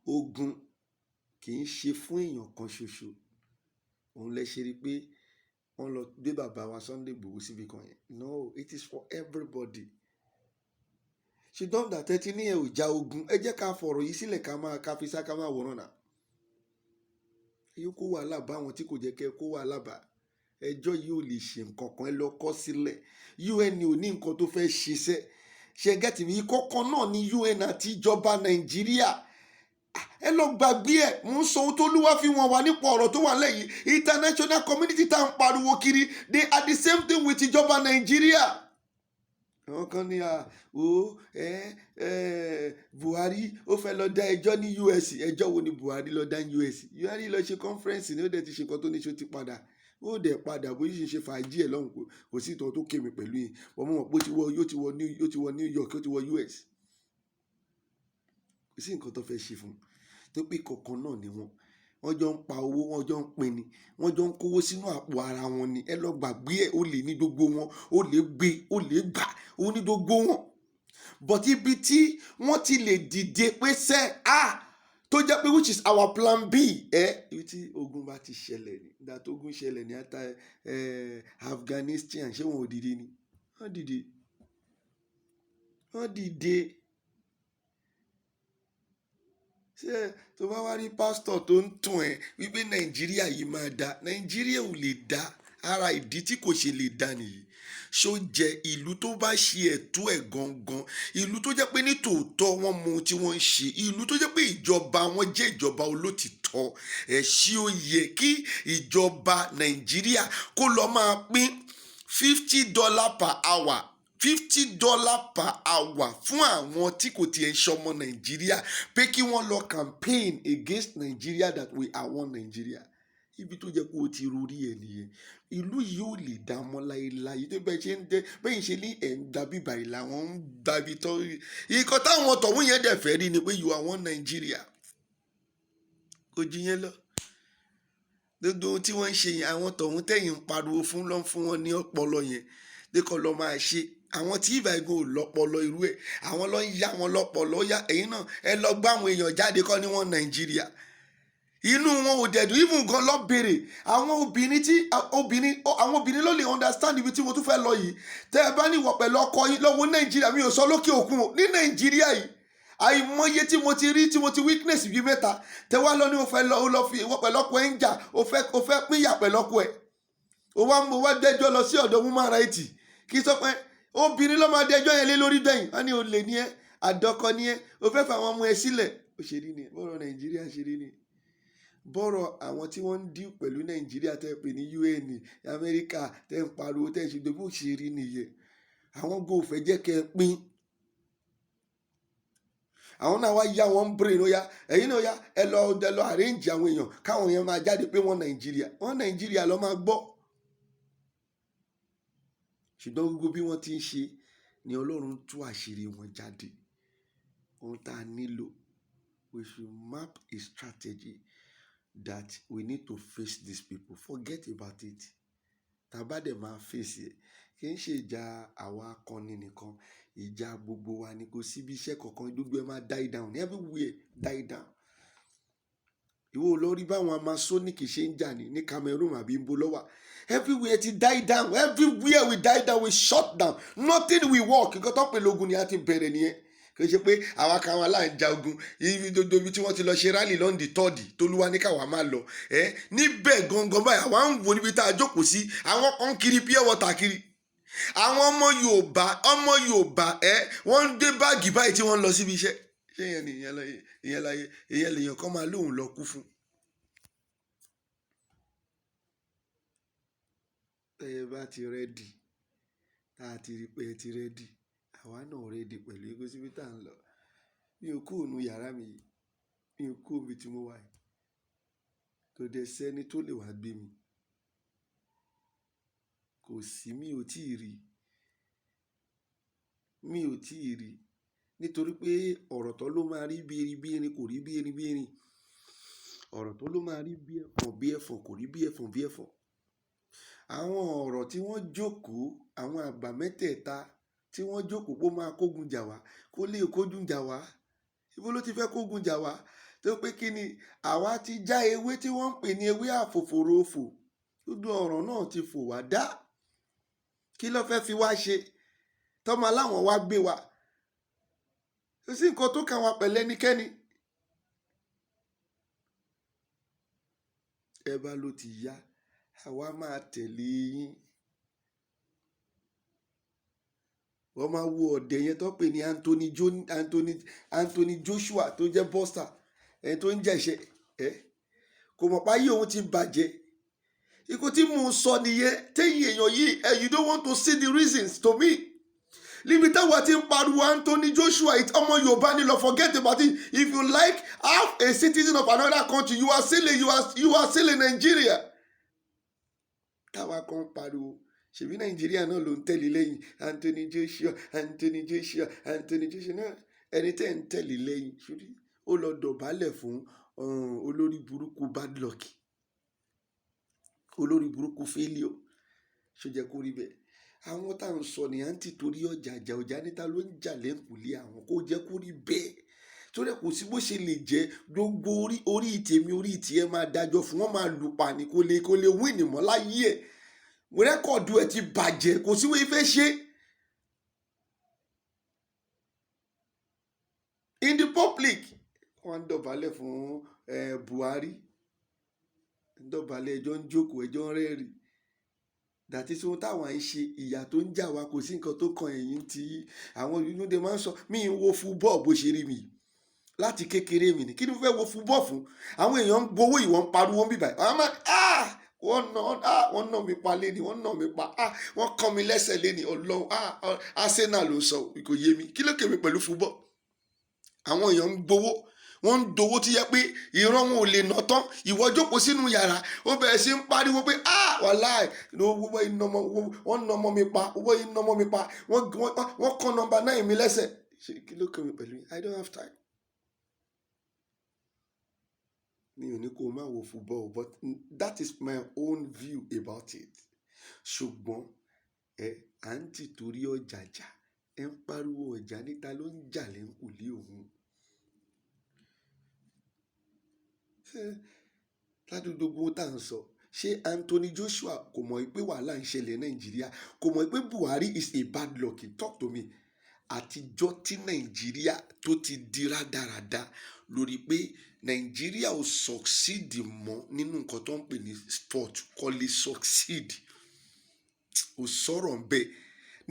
Ogun kì í ṣe fún èèyàn kan ṣoṣo. Òun lẹ ṣe rí pé wọ́n lọ gbé bàbá wa Sunday Igboho síbi kan yẹn. No, it is for everybody. Ṣùgbọ́n ìgbà tẹ́tí ní ẹ ò ja ogun, ẹ jẹ́ ká fọ̀rọ̀ yìí sílẹ̀, ká máa ká fi sá, ká máa wòran nà. Ẹ yóò kó wàhálà bá àwọn tí kò jẹ́ kẹ́ kó wàhálà bá. Ẹjọ́ yìí ò lè ṣe nǹkan kan, ẹ lọ kọ́ sílẹ̀. UN ò ní nǹkan tó fẹ́ ṣiṣẹ́. Ṣé get mi? Ìkọ̀kan náà ní UN àti ìjọba Nàìjíríà. Ẹ lọ gbàgbé ẹ. Mo ń sọ ohun tó lúwa fi wọn wá nípa ọ̀rọ̀ tó wà lẹ́yìn. International community tá à ń pariwo kiri, they are the same thing with ìjọba Nàìjíríà. Àwọn kan ní à ó ẹ ẹ Buhari ó fẹ́ lọ dá ẹjọ́ ní US. Ẹjọ́ wo ni Buhari lọ dá ní US? Buhari lọ ṣe conference ní, ó dẹ̀ ti ṣe nǹkan tó ní ṣe, ó ti padà, ó dẹ̀ padà bó ṣe ṣe fàájì ẹ̀ lọ́hùn. Kò sí ìtàn tó kémi pẹ̀lú yìí. Wọ́n mọ̀ pé ó ti wọ New York, ó ti wọ US. Kò sí nǹkan tó fẹ́ ṣe fún un tó pé kọ̀ọ̀kan náà ni wọ́n. Wọ́n jọ ń pa owó, wọ́n jọ ń pín ni, wọ́n jọ ń kówó sínú àpò ara wọn ni. Ẹ lọ gbàgbé ẹ̀, ó lè ní gbogbo wọn, ó lè gbé, ó lè gbà, ó ní gbogbo wọn. But ibi tí wọ́n ti lè dìde pé sẹ́ ah tó jẹ́ pé which is our plan B, ẹ ibi tí ogun bá ti ṣẹlẹ̀ ní, ìgbà tó ogun ṣẹlẹ̀ ní ata ẹ Afghanistan, ṣé wọn ò dìde ni? Wọ́n dìde, wọ́n dìde. Ṣé tó bá wá rí pásítọ̀ tó ń tún ẹ wípé Nàìjíríà yìí máa da? Nàìjíríà ò lè da. Ara ìdí tí kò ṣe lè da nìyí. Ṣó jẹ ìlú tó bá ṣe ẹ̀tọ́ ẹ̀ gangan, ìlú tó jẹ́ pé ní tòótọ́ wọ́n mọ ohun tí wọ́n ń ṣe, ìlú tó jẹ́ pé ìjọba wọn jẹ́ ìjọba olótìtọ́ ẹ̀, ṣí ó yẹ kí ìjọba Nàìjíríà kó lọ máa pín $50 per hour, $50 per hour fún àwọn tí kò tiẹ̀ ń ṣọmọ Nàìjíríà pé kí wọ́n lọ campaign against Nigeria, that we are one Nigeria? Ibi tó jẹ́ kó o ti rorí ẹ̀ nìyẹn. Ìlú yìí ò lè dá mọ́ láéláé. Tó bẹ́ẹ̀ ṣe ń dẹ́ bẹ́ẹ̀ ṣe ní ẹ̀ ń gba bíbà yìí làwọn ń gba ibi tó ikọ̀ táwọn tọ̀hún yẹn dẹ̀ fẹ́ rí ni pé you are one Nigeria. Kò ju yẹn lọ. Gbogbo ohun tí wọ́n ń ṣe yẹn, àwọn tọ̀hún tẹ̀yìn ń pariwo fún ló ń fún wọn ní ọpọlọ yẹn dẹ́kọ̀ lọ́ máa ṣe. Àwọn tí ìbá igun ò lọ́pọlọ irú ẹ̀, àwọn ló ń yá wọn lọ́pọlọ. Ó yá, ẹ̀yin náà ẹ lọ gbá àwọn èèyàn jáde kọ́ ní wọn Nàìjíríà. Inú wọn ò dẹ̀dùn even gan. Lọ bèrè àwọn obìnrin tí obìnrin, àwọn obìnrin ló lè understand ibi tí mo tún fẹ́ lọ yìí. Tẹ́ ẹ bá ní ìwọ̀ pẹ̀lú ọkọ yín lọ́wọ́ Nàìjíríà, mi ò sọ lókè òkun o, ní Nàìjíríà yìí, àìmọye tí mo ti rí, tí mo ti witness bíi mẹ́ta. Tẹ́ wá lọ ní o fẹ́ lọ, o lọ fi ìwọ pẹ̀lú ọkọ ẹ̀ ń jà, o fẹ́ pínyà pẹ̀lú ọkọ ẹ̀, o wá mo wá dẹjọ́ lọ sí ọ̀dọ̀ woman right. Kí sọ pé obìnrin ló máa dẹjọ́ yẹn lé lórí gbẹ̀yìn. Wọ́n ní olè ní ẹ, àdọ́kọ ní ẹ, o fẹ́ fà àwọn ọmọ ẹ sílẹ̀. Ó ṣe rí ni bọ́rọ̀ Nàìjíríà ṣe rí ni, bọ́rọ̀ àwọn tí wọ́n ń deal pẹ̀lú Nàìjíríà tẹ́ pè ní UN, Amẹ́ríkà tẹ́ ń pariwo tẹ́ ń ṣe gbogbo ṣe rí nìyẹn. Àwọn go fẹ́ jẹ́ kẹ́ ẹ pín. Àwọn náà wá yá wọn brain. Ó yá, ẹ̀yin náà, ó yá, ẹ lọ arrange àwọn èèyàn káwọn èèyàn máa jáde pé wọ́n Nàìjíríà, wọ́n Nàìjíríà lọ́ máa gbọ́. Ṣùgbọ́n gbogbo bí wọ́n ti ń ṣe ni Ọlọ́run tú àṣírí wọn jáde. Ohun tá a nílò, we should map a strategy that we need to face these people. Forget about it. Tá a bá dẹ̀ máa face ẹ̀, kì í ṣe ìjà àwa akọni nìkan, ìjà gbogbo wa ni. Kò síbi iṣẹ́ kankan, gbogbo ẹ máa die down, everywhere die down. Ìwọ ò lọ rí báwọn Amazonic ṣe ń jà ní Cameroon àbí ń bo lọ́wọ́. Everywhere ti die down, everywhere we die down, we shut down, nothing will work. Nǹkan tó ń pè lógun ni a ti bẹ̀rẹ̀ nìyẹn. Kì í ṣe pé àwa kan wà láà ń ja ogun. Ibi gbogbo ibi tí wọ́n ti lọ ṣe rally lọ́ndì tọ́ọ̀dì tolúwa ní káwa máa lọ ẹ níbẹ̀ gangan báyìí, àwa ń wo níbi tá a jókòó sí, àwọn kan kiri pure water kiri. Àwọn ọmọ Yorùbá, ọmọ Yorùbá ẹ, wọ́n ń dé báàgì báyìí tí wọ́n ń lọ síbi iṣẹ́. Ṣé ìyẹn ni ìyẹn láyé, ìyẹn láyé, ìyẹn lèèyàn kan máa lóun lọ kú fún? Tẹ́ ẹ bá ti ready, tá a ti rí pé ẹ ti ready, àwa náà ready pẹ̀lú kò síbi tá à ń lọ. Mi ò kúrò nínú yàrá mi yìí, mi ò kúrò níbi tí mo wà yìí. Kò dẹ̀ sẹ́ni tó lè wá gbé mi. Kò sí, mi ò tí ì rí, mi ò tí ì rí, nítorí pé ọ̀rọ̀ tó ló máa rí bí erin bí erin kò rí bí erin bí erin, ọ̀rọ̀ tó ló máa rí bí ẹ̀fọ̀n bí ẹ̀fọ̀n kò rí bí ẹ̀fọ̀n bí ẹ̀fọ̀n. Àwọn ọ̀rọ̀ tí wọ́n jókòó, àwọn àgbà mẹ́tẹ̀ẹ̀ta tí wọ́n jókòó pé ó máa kógun jà wá, kó lè kógun jà wá. Ibo ló ti fẹ́ kógun jà wá? Tó pé kí ni àwa ti já ewé tí wọ́n ń pè ní ewé àfòfòròfò, gbogbo ọ̀rọ̀ náà ti fò wá dá. Kí ló fẹ́ fi wá ṣe tọ́mọ aláwọ̀n wá gbé wa? Kò sí nǹkan tó kàn wá pẹ̀lú ẹnikẹ́ni. Ẹ bá ló ti yá, àwa máa tẹ̀lé yín. Wọ́n máa wo ọ̀dẹ̀ yẹn tó pè ní Anthony Jo Anthony Anthony Joshua tó jẹ́ bọ́sà, ẹni tó ń jẹ̀ṣẹ̀ ẹ́, kò mọ̀ páyé òun ti bàjẹ́. Ikú tí mò ń sọ nìyẹn. Téyìn èèyàn yìí ẹ, you don't want to see the reasons to me. Níbi táwa ti ń pariwo Anthony Joshua, ọmọ Yorùbá ni lọ, forget about it. If you like have a citizen of another country, you are still in Nigeria. Táwa kan ń pariwo, ṣèbí Nàìjíríà náà ló ń tẹ̀lé lẹ́yìn Anthony Joshua, Anthony Joshua, Anthony Joshua náà. Ẹni tẹ́ ń tẹ̀lé lẹ́yìn ṣùgbọ́n ó lọ dọ̀bálẹ̀ fún olórí burúkú, bad luck, olórí burúkú, failure. Ṣó jẹ́ kó rí bẹ́ẹ̀? Àwọn tá à ń sọ ní à ń tì torí ọjà àjà ọjà níta ló ń jà lẹ́kùnlé àwọn, kó jẹ́ kó rí bẹ́ẹ̀, torí kò sí bó ṣe lè jẹ́. Gbogbo orí orí tèmi, orí tiẹ̀ máa dájọ́ fún wọn, máa lù pa ní kò lè win mọ́ láyé ẹ̀. Record ẹ̀ ti bàjẹ́, kò sí wọ́n fẹ́ ṣe in the public. Wọ́n ń dọ̀bálẹ̀ fún Buhari, ń dọ̀bálẹ̀, ẹjọ́ ń jókòó, ẹjọ́ ń rẹ́rìn. Dàtí tí ohun táwọn ń ṣe, ìyà tó ń jà wá, kò sí nǹkan tó kan ẹ̀yìn tí àwọn ìlúdé máa ń sọ. Mí ń wo football bó ṣe rí mi láti kékeré mi ni. Kí ni mo fẹ́ wo football fún? Àwọn èèyàn ń gbowó, ìwọ̀n ń pariwo ń bíbà, àwọn máa ah, wọ́n nà ah, wọ́n nà mí pa léni, wọ́n nà mí pa ah, wọ́n kàn mí lẹ́sẹ̀ léni. Ọlọ́run ah, Arsenal ló sọ, kò yé mi. Kí ló kèmí pẹ̀lú football? Àwọn èèyàn ń gbowó, wọ́n ń dowó tí yẹ pé ìran wọn ò lè ná tán. Ìwọ jókòó sínú yàrá, ó bẹ̀rẹ̀ sí ń pariwo pé ah, wàláì, owó iná ọmọ, wọ́n nà ọmọ mi pa, owó iná ọmọ mi pa, wọ́n kàn number 9 mi lẹ́sẹ̀. Kí ló kèmí pẹ̀lú yín? I don't have time. Mi ò ní kó o má wo football, but that is my own view about it. Ṣùgbọ́n ẹ à ń tì torí ọ̀jàjà, ẹ ń pariwo ọjà níta ló ń jà lẹ́ńkùlé òun. Ládùúgbò gbogbo tá à ń sọ, ṣé Anthony Joshua kò mọ̀ pé wàhálà ń ṣẹlẹ̀ Nàìjíríà? Kò mọ̀ pé Buhari is a bad luck? Talk to me. Àtijọ́ tí Nàìjíríà tó ti di rádaràda lórí pé Nàìjíríà ò succeed mọ́ nínú nǹkan tó ń pè ní sport, kò lè succeed, kò sọ̀rọ̀ ń bẹ́ẹ̀.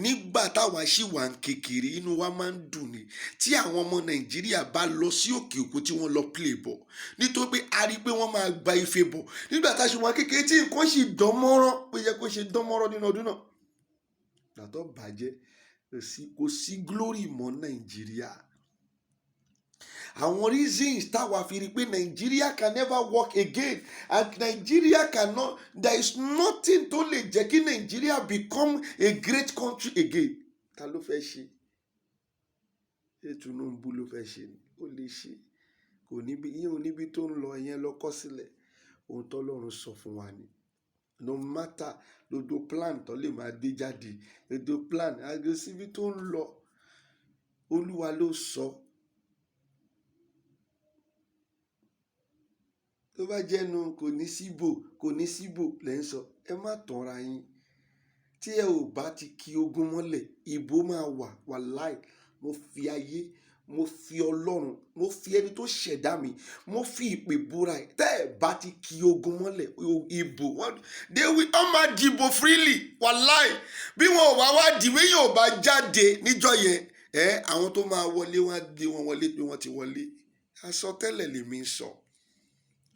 Nígbà táwa ṣì wà ń kékeré, inú wa máa ń dùn ni tí àwọn ọmọ Nàìjíríà bá lọ sí òkè òkun, tí wọ́n lọ play ball, nítorí pé a rí i pé wọ́n máa gba ife bọ̀. Nígbà tá a ṣe wà kékeré, tí nǹkan sì dán mọ́rán pé yẹ kó ṣe dán mọ́rán nínú ọdún náà, gbàtọ́ bàjẹ́, kò sí glory mọ́ Nàìjíríà. Àwọn reasons táwa fi rí i pé Nigeria can never work again and Nigeria cannot, there is nothing tó lè jẹ́ kí Nigeria become a great country again. Ta ló fẹ́ ṣe? Ṣé Tinubu ló fẹ́ ṣe ni? Ó lè ṣe, kò níbi ìyẹn, ò níbi tó ń lọ. Ìyẹn lọ kọ́ sílẹ̀. Ohun tọ́lọ́run sọ fún wa ni, no matter gbogbo plan tó lè máa gbé jáde, gbogbo plan àgọ́ síbi tó ń lọ, Olúwa ló sọ. Tó bá jẹ́nu kò ní síbò, kò ní síbò lẹ́ ń sọ. Ẹ má tanra yín. Tí ẹ ò bá ti ki ogun mọ́lẹ̀, ìbò máa wà. Wàláì, mo fi ayé, mo fi Ọlọ́run, mo fi ẹni tó ṣẹ̀dá mi, mo fi ìpè búra ẹ̀. Tẹ́ ẹ bá ti ki ogun mọ́lẹ̀, ìbò wọ́n they will, wọ́n máa dìbò freely. Wàláì, bí wọn ò bá wá dìbò, yóò bá jáde níjọ́ yẹn, ẹ àwọn tó máa wọlé, wọn á gbé wọn wọlé pé wọ́n ti wọlé. Àsọtẹ́lẹ̀ lèmi ń sọ,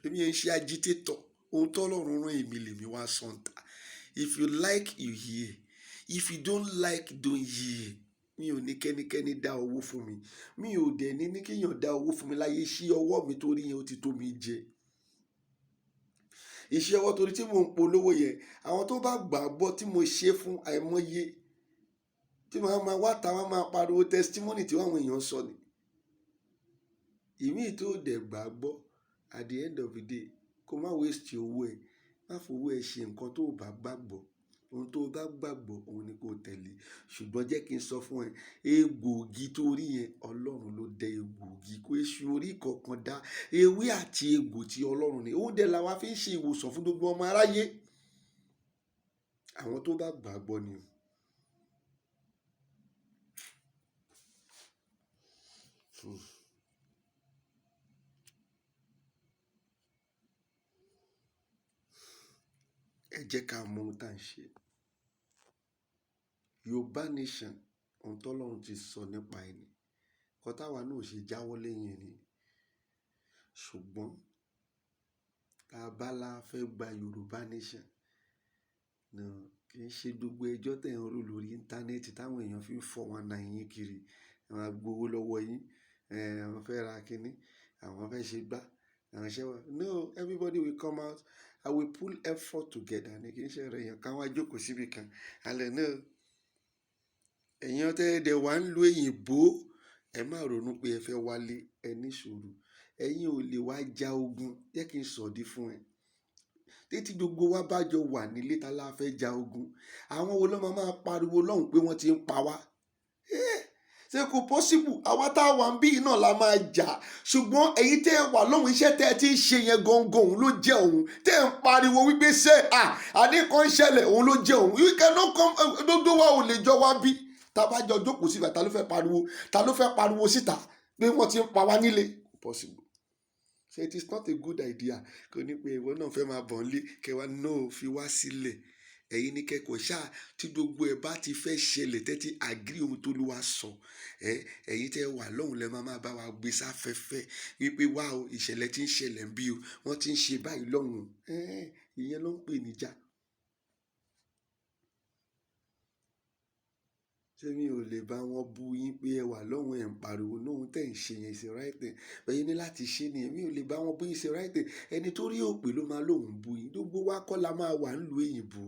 èmi yẹn ń ṣe agitator. Ohun tọ́lọ́run rán èmi lèmi wá sọ ń ta. If you like, you hear. If you don't like, don't hear. Mi ò ní kẹ́nikẹ́ni dá owó fún mi, mi ò dẹ̀ ní kéèyàn dá owó fún mi láyé. Sí ọwọ́ mi torí yẹn ó ti tó mi jẹ. Iṣẹ́ ọwọ́ torí tí mò ń polówó yẹn, àwọn tó bá gbàgbọ́ tí mo ṣe fún, àìmọye tí màá máa wá ta, wọ́n máa pariwo testimony tí àwọn èèyàn sọ ni. Ìmíì tó dẹ̀ gbàgbọ́, at the end of the day, kó má waste owó ẹ̀, má fowó ẹ ṣe nǹkan tó o bá gbàgbọ́. Ohun tó o bá gbàgbọ́, òun ni kó tẹ̀lé. Ṣùgbọ́n jẹ́ kí n sọ fún ẹ, egbòogi tó rí yẹn, Ọlọ́run ló dẹ egbòogi. Kó èṣù orí kankan dá ewé àti egbò tí Ọlọ́run ní. Òun dẹ̀ làwa fi ń ṣe ìwòsàn fún gbogbo ọmọ aráyé. Àwọn tó bá gbàgbọ́ ni o. Ẹ jẹ́ ká mọ ohun tá à ń ṣe. Yorùbá nation, ohun tọ́lọ́run ti sọ nípa ẹni kọ́ táwa náà ò ṣe jáwọ́ lẹ́yìn ẹni. Ṣùgbọ́n tá a bá la fẹ́ gba Yorùbá nation náà, kì í ṣe gbogbo ẹjọ́ tẹ̀ ń rò lórí íńtánẹ́ẹ̀tì táwọn èèyàn fi ń 419 yín kiri. Àwọn agbowó lọ́wọ́ yín, àwọn fẹ́ ra kínní, àwọn fẹ́ ṣe gbá, àwọn ṣẹ́ wa. No, everybody will come out and we pull effort together ní. Kì í ṣe ọ̀rọ̀ èèyàn kan wá jókòó síbi kan alẹ́ náà. Ẹ̀yin tẹ́ ẹ dẹ̀ wá ń lo òyìnbó, ẹ má ronú pé ẹ fẹ́ wálé. Ẹ ní sùúrù, ẹ̀yin ò lè wá ja ogun. Jẹ́ kí n sọ̀dí fún ẹ. Títí gbogbo wa bá jọ wà nílé, ta la fẹ́ ja ogun? Àwọn wo ló máa máa pariwo lọ́hùn pé wọ́n ti ń pa wá? Ṣé kò possible? Àwa tá a wà ń bí náà la máa jà. Ṣùgbọ́n èyí tẹ́ ẹ wà lọ́hùn, iṣẹ́ tẹ́ ẹ ti ń ṣe yẹn gangan, òun ló jẹ́ òun tẹ́ ẹ ń pariwo wípé ṣé à àní kan ń ṣẹlẹ̀, òun ló jẹ́ òun. You cannot come. Gbogbo wa ò lè jọ wá bí. Tá a bá jọ jókòó síta, ta ló fẹ́ pariwo? Ta ló fẹ́ pariwo síta pé wọ́n ti ń pa wá nílé? Possible. So it is not a good idea. Kò ní pé ìwọ náà fẹ́ máa bọ̀ nílé kẹwàá. No, fi wá sílẹ̀. Ẹ̀yin ní kẹ́kọ̀ọ́ ṣáà. Tí gbogbo ẹ̀ bá ti fẹ́ ṣẹlẹ̀, tẹ́tí agree ohun tó ló wá sọ ẹ, ẹ̀yin tẹ́ wà lọ́hùn lẹ́ máa máa bá wa gbé sáfẹ́fẹ́ wípé wá o, ìṣẹ̀lẹ̀ tí ń ṣẹlẹ̀ ń bí o, wọ́n ti ń ṣe báyìí lọ́hùn. Ẹ ìyẹn ló ń pè níjà. Ṣé mi ò lè bá wọn bú yín pé ẹ wà lọ́hùn, ẹ̀ ń pariwo lóhun tẹ̀ ń ṣe yẹn ṣe right thing? Bẹ́ẹ̀ ní láti ṣe nìyẹn. Mi ò lè bá wọn bú yín ṣe right thing. Ẹni tó rí òpè ló máa lóhùn bú yín. Gbogbo wa kọ́ la máa wà nílùú òyìnbó.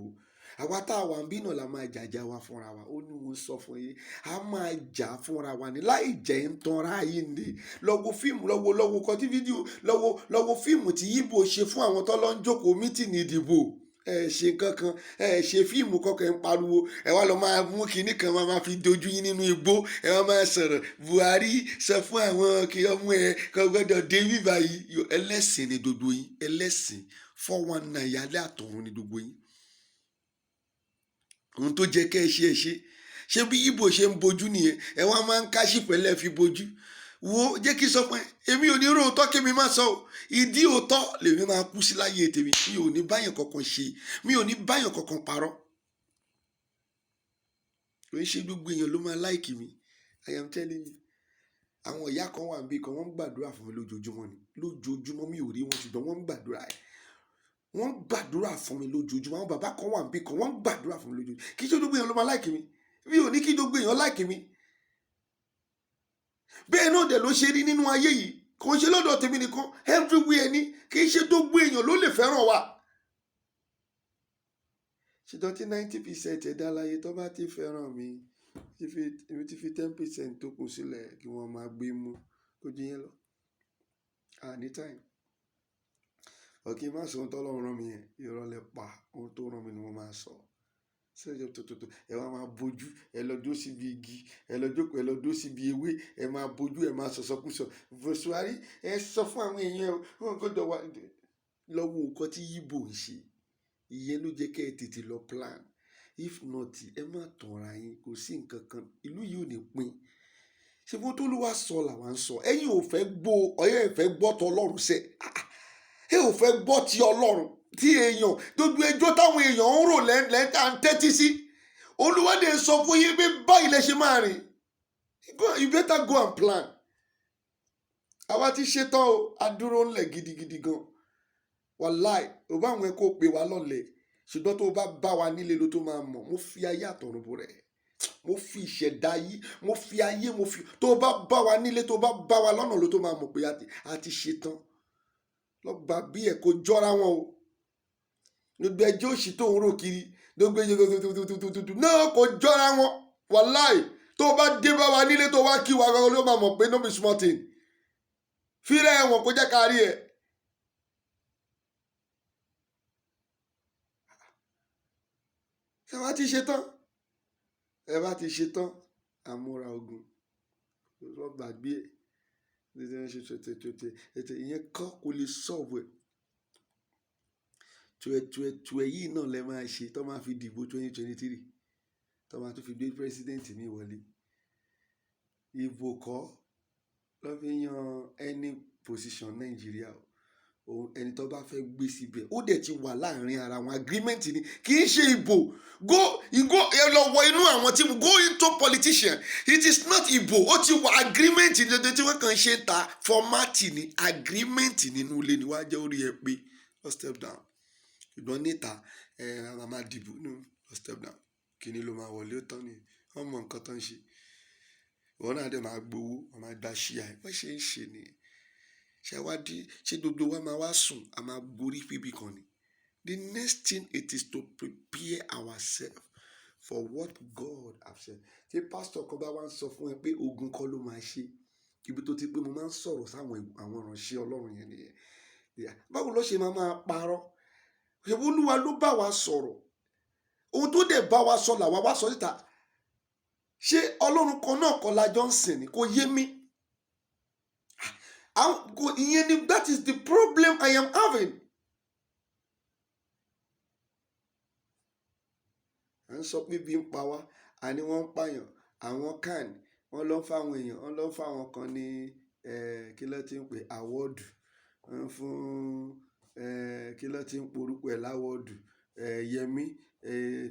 Àwa tá a wà ń bí náà la máa jàjà wa fúnra wa. Ó ní mo sọ fún yín, a máa jà fúnra wa ní láì jẹ́ ń tanra yín ni. Lọ́wọ́ fíìmù, lọ́wọ́ lọ́wọ́ kọtí fídíò, lọ́wọ́ lọ́wọ́ fíìmù tí Yíbò ṣe fún àwọn tó lọ ń jókòó meeting ìdìbò. Ẹ ṣe kankan, ẹ ṣe fíìmù kankan, ń pariwo. Ẹ wá lọ máa mú kinní kan, máa máa fi dojú yín nínú igbó. Ẹ wá máa sọ̀rọ̀, Buhari sọ fún àwọn kí ọmọ ẹ kò gbọdọ̀ dé bíbá yìí. Ẹlẹ́sìn ni gbogbo yín, ẹlẹ́sìn 419 yálé àtọ̀run ni gbogbo yín. Ohun tó jẹ́ kẹ́ ẹ ṣe, ẹ ṣe. Ṣé bí Ibo ṣe ń bojú nìyẹn? Ẹ wá máa ń káṣí pẹ̀lẹ́ fi bojú. Wo, jẹ́ kí n sọ fún ẹ, èmi ò ní rò òótọ́ kémi má sọ o. Ìdí òótọ́ lèmi máa kú sí láyé tèmi. Mi ò ní báyàn kankan ṣe, mi ò ní báyàn kankan parọ́. Kò ń ṣe gbogbo èèyàn ló máa like mi. I am telling you, àwọn ìyá kan wà níbí kan, wọ́n ń gbàdúrà fún mi lójoojúmọ́ ni, lójoojúmọ́. Mi ò rí wọn, ṣùgbọ́n wọ́n ń gbàdúrà ẹ̀, wọ́n ń gbàdúrà fún mi lójoojúmọ́. Àwọn bàbá kan wà níbí kan, wọ́n ń gbàdúrà fún mi lójoojúmọ́. Kì í ṣe gbogbo èèyàn ló máa like mi. Mi ò ní kí gbogbo èèyàn like mi. Bẹ́ẹ̀ náà dẹ̀ ló ṣe rí nínú ayé yìí. Kò ń ṣe lọ́dọ̀ tèmi nìkan, everywhere ni. Kì í ṣe gbogbo èèyàn ló lè fẹ́ràn wa. Ṣùgbọ́n tí 90% ẹ̀dá láyé tó bá ti fẹ́ràn mi, èmi ti fi 10% tó kù sílẹ̀ kí wọ́n máa gbé mú. Kó ju yẹn lọ. Ah, ní time. Ọ̀kí má sọ ohun tọ́lọ́run rán mi yẹn, irọ́ lẹ pa. Ohun tó rán mi ni mo máa sọ. Ṣé tó tó tó ẹ wá máa bójú, ẹ lọ dúró síbi igi, ẹ lọ jókòó, ẹ lọ dúró síbi ewé, ẹ máa bójú, ẹ máa sọ̀sọkúsọ. Buhari, ẹ sọ fún àwọn èèyàn o, wọn gbọ́dọ̀ wá lọ́wọ́ nǹkan tí Yíbò ń ṣe. Ìyẹn ló jẹ́ kí ẹ tètè lọ plan. If not, ẹ má tanra yín, kò sí nǹkan kan, ìlú yìí ò ní pín. Ṣé bó tó ló wá sọ làwa ń sọ? Ẹ̀yin ò fẹ́ gbọ́, ọ̀yẹ́ ẹ fẹ́ gbọ́ tọlọ́run ṣe. Ẹ ò fẹ́ gbọ́ ti Ọlọ́run, tí èèyàn, gbogbo ẹjọ́ táwọn èèyàn ń rò lẹ́ńtà ń tẹ́tí sí. Olúwadé sọ fún yín pé báyìí lẹ ṣe máa rìn. You better go and plan. Àwa ti ṣetán o, a dúró ńlẹ̀ gidigidi gan. Wàláì, ò bá àwọn ẹ kó pè wá lọ́lẹ̀, ṣùgbọ́n tó o bá bá wa nílé ló tó máa mọ̀. Mo fi ayé àtọ̀run bò rẹ̀, mo fi ìṣẹ̀dá yìí, mo fi ayé, mo fi. Tó o bá bá wa nílé, tó o bá bá wa lọ́nà ló tó máa mọ̀ pé a ti ṣetán. Lọ́gbà bí ẹ̀ kò jọra wọn o. Gbogbo ẹjọ́ òṣì tó ń rò kiri, gbogbo ẹjọ́ tutututututu náà kò jọra wọn. Wàláì, tó bá dé bá wa nílé, tó wá kí wa gan, ló máa mọ̀ pé no be small thing. Fírẹ̀ ẹ̀wọ̀n kó jẹ́ ká rí ẹ̀. Ṣé wàá ti ṣe tán? Ẹ bá ti ṣe tán, àmúra ogun lọ, gbàgbé ẹ̀. Ṣe tètè ìyẹn kọ́ kò lè solve ẹ̀. Tuẹ̀tuẹ̀tuẹ̀ yìí náà lẹ máa ṣe tó máa fi dìbò 2023, tó máa tún fi gbé president mi wọlé. Ìbò kọ́ ló fi yan any position Nàìjíríà o. Ẹni tó bá fẹ́ gbé síbẹ̀, ó dẹ̀ ti wà láàrin ara wọn. Agreement ni, kì í ṣe ìbò. Go go, ẹ lọ wọ inú àwọn tí go into politician. It is not ìbò, ó ti wà agreement ní dandan tí wọ́n kàn ṣe ń ta format ni. Agreement nínú ilé ni wàá jẹ́ orí ẹ pé lọ step down. Ṣùgbọ́n níta, ẹ a máa dìbò no, lọ step down. Kíní ló máa wọlé? Ó tán ni. Wọ́n mọ nǹkan tó ń ṣe. Ìwọ náà dẹ̀ máa gbowó, wọ́n máa gba ṣíà ẹ̀. Wọ́n ṣe ń ṣe nìyẹn. Ṣé wá dí? Ṣé gbogbo wa máa wá sùn, a máa gorí pípì kan ni? The next thing, it is to prepare ourselves for what God have said. Tí pastor kan bá wá ń sọ fún ẹ pé ogun kọ́ ló máa ṣe, ibi tó ti pé mo máa ń sọ̀rọ̀ sáwọn àwọn ìránṣẹ́ Ọlọ́run yẹn nìyẹn. Báwo ló ṣe máa máa parọ́? Ṣèbí Olúwa ló bá wa sọ̀rọ̀? Ohun tó dẹ̀ bá wa sọ làwa wá sọ síta. Ṣé Ọlọ́run kan náà kọ́ la jọ ń sìn ni? Kò yé mi. Ìyẹn ni, that is the problem I am having. À ń sọ pé bí ń pa wá, àní wọ́n ń pààyàn. Àwọn kan wọ́n lọ ń fáwọn èèyàn, wọ́n lọ ń fáwọn kan ní, kí ló ti ń pè, award. Wọ́n fún, kí ló ti ń porúkọ ẹ̀ l'award, Yẹmí,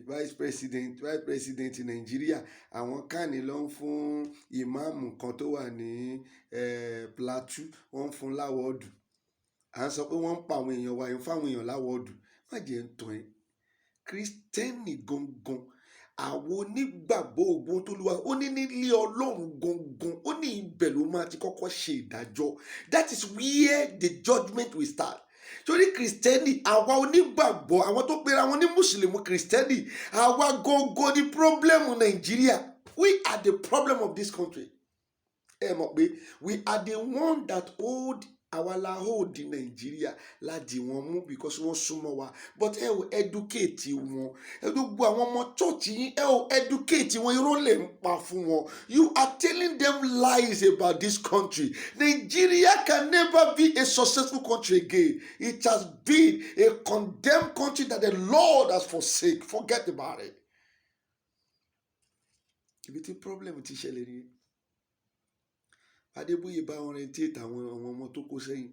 vice president Nàìjíríà. Àwọn kan ní ló ń fún ìmáàmù kan tó wà ní Plateau, wọ́n ń fún l'award. À ń sọ pé wọ́n ń pa àwọn èèyàn wa, ń fáwọn èèyàn l'award. Má jẹ́ ń tàn ẹ́. Kristẹni gangan, àwọn onígbàgbọ́, ogun tó lúwa ó ní nílé Ọlọ́run gangan, ó ní ibẹ̀ ló máa ti kọ́kọ́ ṣe ìdájọ́. That is where the judgment will start. Torí Kristẹni, àwa onígbàgbọ́, àwọn tó pera wọn ní Mùsùlùmí Kristẹni, àwa gangan ní problem Nàìjíríà. We are the problem of this country. Ẹ mọ̀ pé we are the one that hold, àwa la hold Nàìjíríà láti wọn mú because wọ́n súnmọ́ wa. But ẹ ò educate wọn. Ẹ gbogbo àwọn ọmọ church yín, ẹ ò educate wọn. Irọ́ lè ń pa fún wọn. You are telling them lies about this country. Nigeria can never be a successful country again. It has been a condemned country that the Lord has forsake. Forget about it. Ibi tí problem ti ṣẹlẹ̀ nìyẹn. Adébóyè bá wọn orientate àwọn ọmọ tó kó sẹ́yìn.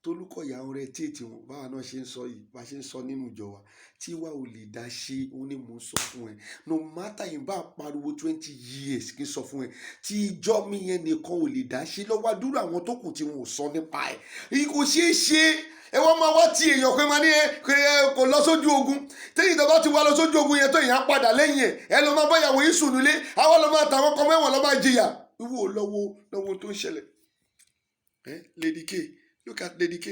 Tolúkọ̀yà orientate wọn. Báwa náà ṣe ń sọ yìí, bá ṣe ń sọ nínú ìjọ wa, tí wa ò lè dá ṣe, òun ni mò ń sọ fún ẹ. No matter yìí bá pariwo 20 years, kí n sọ fún ẹ, tí ìjọ mi yẹn nìkan ò lè dá ṣe lọ́wọ́ dúró. Àwọn tó kù tí wọn ò sọ nípa ẹ̀, èyí kò ṣeé ṣe. Ẹ wọ́n máa wá ti èèyàn pé máa ní ẹ kò lọ sójú ogun. Téyìn tó bá ti wá lọ sójú ogun yẹn tó, èèyàn á padà lẹ́yìn ẹ̀. Ẹ lọ máa bá ìyàwó yín sùn nílé, àwa lọ máa tàwọn kan mẹ́wọ̀n, lọ máa jìyà. Ìwọ lọ́wọ́ lọ́wọ́ tó ń ṣẹlẹ̀. Lady K, look at Lady K.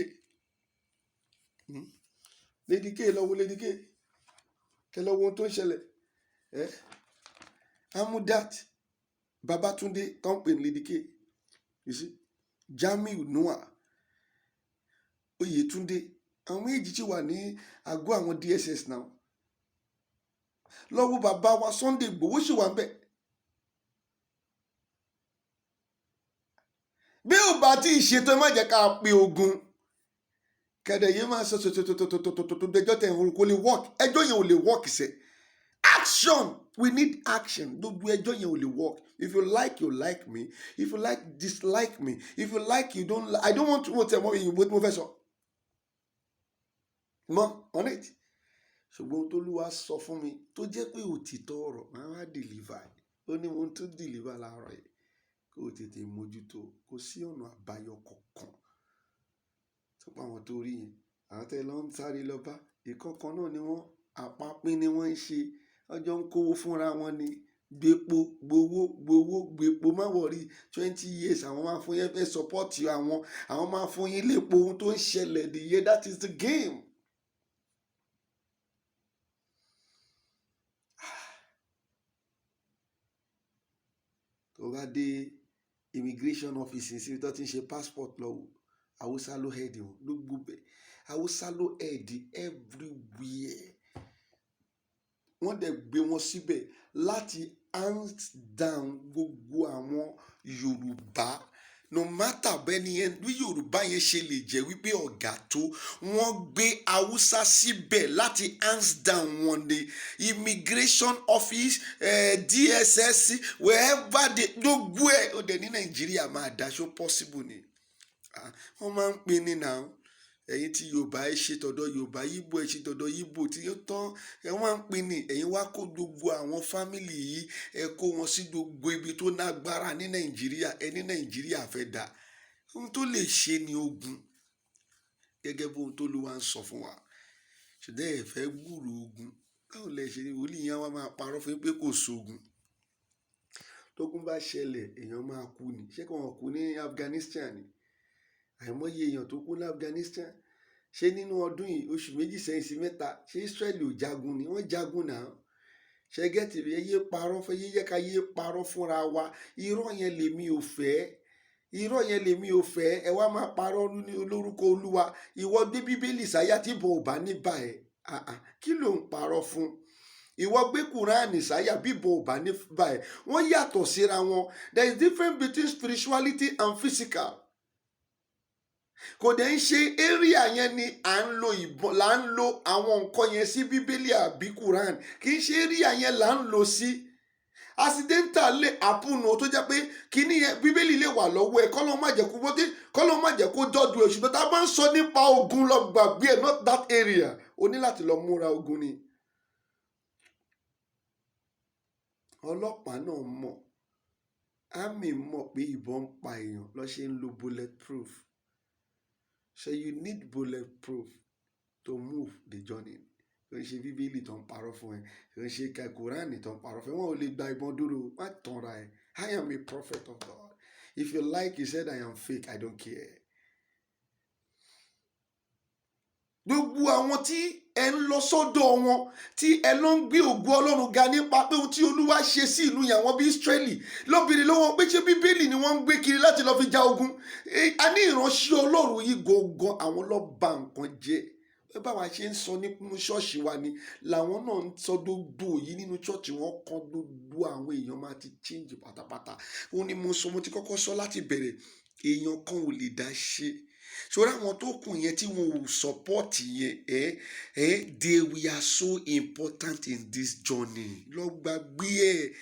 Lady K, lọ́wọ́ Lady K, kẹ lọ́wọ́ ohun tó ń ṣẹlẹ̀. Amudat Babatunde tó ń pè ní Lady K, you see Jamiu Noah Oyetunde, àwọn méjì tí wà ní àgọ́ àwọn DSS now. Lọ́wọ́ bàbá wa Sunday Igboho sì wà ń bẹ̀. Bí ò bá tí ì ṣètò, ẹ má jẹ́ ká pe ogun kẹ̀dẹ̀ yìí máa sọ tòtòtòtòtòtò. Ẹjọ́ tẹ̀ ń kó lè work, ẹjọ́ yẹn ò lè work sẹ́. Action, we need action. Gbogbo ẹjọ́ yẹn ò lè work. If you like, you like me. If you like, dislike me. If you like, you don't like. I don't want to tẹ̀ mọ́ ìyìnbó tí mo fẹ́ sọ mọ́ on it. Ṣùgbọ́n ohun t'Olúwa sọ fún mi tó jẹ́ pé òtítọ́ ọ̀rọ̀ máa wá deliver, ó ní ohun tó deliver láàárọ̀ yìí, kó o tètè mójútó. Kò sí ọ̀nà àbáyọ kankan tó pa àwọn tó rí yẹn. Àwọn tẹ́ lọ ń sáré lọ bá ìkọ̀kan náà ni wọ́n, àpapín ni wọ́n ń ṣe. Ọjọ́ ń kówó fúnra wọn ni. Gbépo gbowó, gbowó gbépo, má worry. 20 years àwọn máa fún yín, fẹ́ support àwọn, àwọn máa fún yín lépo. Ohun tó ń ṣẹlẹ̀ nìyẹn. That is the game. Ó bá dé immigration office síbi tó ti ń ṣe passport, lọ wò, Haúsá ló head wọn. Gbogbo bẹ́ẹ̀, Haúsá ló head everywhere. Wọ́n dẹ̀ gbé wọn síbẹ̀ láti hands down gbogbo àwọn Yorùbá, no matter bẹ́ni yẹn, bí Yorùbá yẹn ṣe lè jẹ́ wípé ọ̀gá tó. Wọ́n gbé Haúsá síbẹ̀ láti hands down wọn ní immigration office, DSS, wherever they, gbogbo ẹ̀. Ó dẹ̀ ní Nàìjíríà máa dáṣọ possible ni. Ah, wọ́n máa ń pín ní náà. Ẹ̀yin tí Yorùbá, ẹ ṣe tọ̀dọ̀ Yorùbá, Yíbò, ẹ ṣe tọ̀dọ̀ Yíbò, tí ó tán, ẹ wọ́n ń pín ní. Ẹ̀yin wá kó gbogbo àwọn family yìí, ẹ kó wọn sí gbogbo ibi tó nágbára ní Nàìjíríà. Ẹ ní Nàìjíríà fẹ́ dà. Ohun tó lè ṣe ni ogun, gẹ́gẹ́ bí ohun tó lù wá ń sọ fún wa, ṣùgbọ́n ẹ fẹ́ gbúrò ogun. Báwo lẹ ṣe ní wòlíì yẹn wá máa parọ́ fún yín pé kò sógun? Tógun bá ṣẹlẹ̀, èèyàn máa kú ni. Ṣé kò wọ́n kú ní Afghanistan ni? Àìmọye èèyàn tó kú ní Afghanistan. Ṣé nínú ọdún yìí, oṣù 2 sẹ́yìn sí 3, ṣé Israel ò jagun ni? Wọ́n jagun náà. Ṣe get? Ẹ yé parọ́ fẹ́ yé, yẹ ká yé parọ́ fúnra wa. Irọ́ yẹn lèmi ò fẹ́, irọ́ yẹn lèmi ò fẹ́. Ẹ wá máa parọ́ ní olórúkọ Olúwa. Ìwọ gbé Bíbélì sáyà, tí ìbọn ò bá ní bá ẹ, kí ló ń parọ́ fún? Ìwọ gbé Kúránì sáyà, bíbọn ò bá ní bá ẹ. Wọ́n yàtọ̀ síra wọn. There is difference between spirituality and physical. Kò dẹ̀ ń ṣe area yẹn ni à ń lo ìbọn, là ń lo àwọn nǹkan yẹn sí, Bíbélì àbí Quran. Kì í ṣe area yẹn là ń lò sí. Accidental lè happen o, tó jẹ́ pé kíní yẹn, Bíbélì lè wà lọ́wọ́ ẹ̀, kọ́lọ́ má jẹ́ kó bọ́dé, kọ́lọ́ má jẹ́ kó dọ́dún ẹ̀. Ṣùgbọ́n tá a bá ń sọ nípa ogun, lọ gbàgbé ẹ̀. Not that area. O ní láti lọ múra ogun ni. Ọlọ́pàá náà mọ̀, army mọ̀ pé ìbọn ń pa èèyàn lọ́ ṣe ń lo bulletproof. So you need bulletproof to move the journey. Kò ń ṣe Bíbélì tó ń parọ́ fún ẹ, kò ń ṣe Kùránì tó ń parọ́ fún ẹ. Wọn ò lè gba ìbọn dúró. Má tanra ẹ. I am a prophet of God. If you like, you said I am fake, I don't care. Gbogbo àwọn tí ẹ ń lọ sọ́dọ̀ wọn, tí ẹ lọ ń gbé ògo Ọlọ́run ga nípa pé ohun tí Olúwa ṣe sí ìlú yẹn, àwọn bíi Ísírẹ́lì, lọ́bìnrin lọ́wọ́ pé ṣé Bíbélì ni wọ́n ń gbé kiri láti lọ́ọ́ fi ja ogun? A ní ìránṣẹ́ Ọlọ́run yìí gangan, àwọn ló bà nǹkan jẹ́. Ẹ báwa ṣe ń sọ nínú ṣọ́ọ̀ṣì wa ni làwọn náà ń sọ. Gbogbo yìí nínú ṣọ́ọ̀ṣì wọn kan, gbogbo àwọn èèyàn máa ti change pátápátá. Ó ní mo sọ, mo ti kọ́kọ́ sọ láti bẹ̀rẹ̀, èèyàn kan ò lè dá ṣe. Ṣọ́ra àwọn tó kù yẹn tí wọn ò support yẹn, ẹ they were so important in this journey. Lọ gbàgbé ẹ.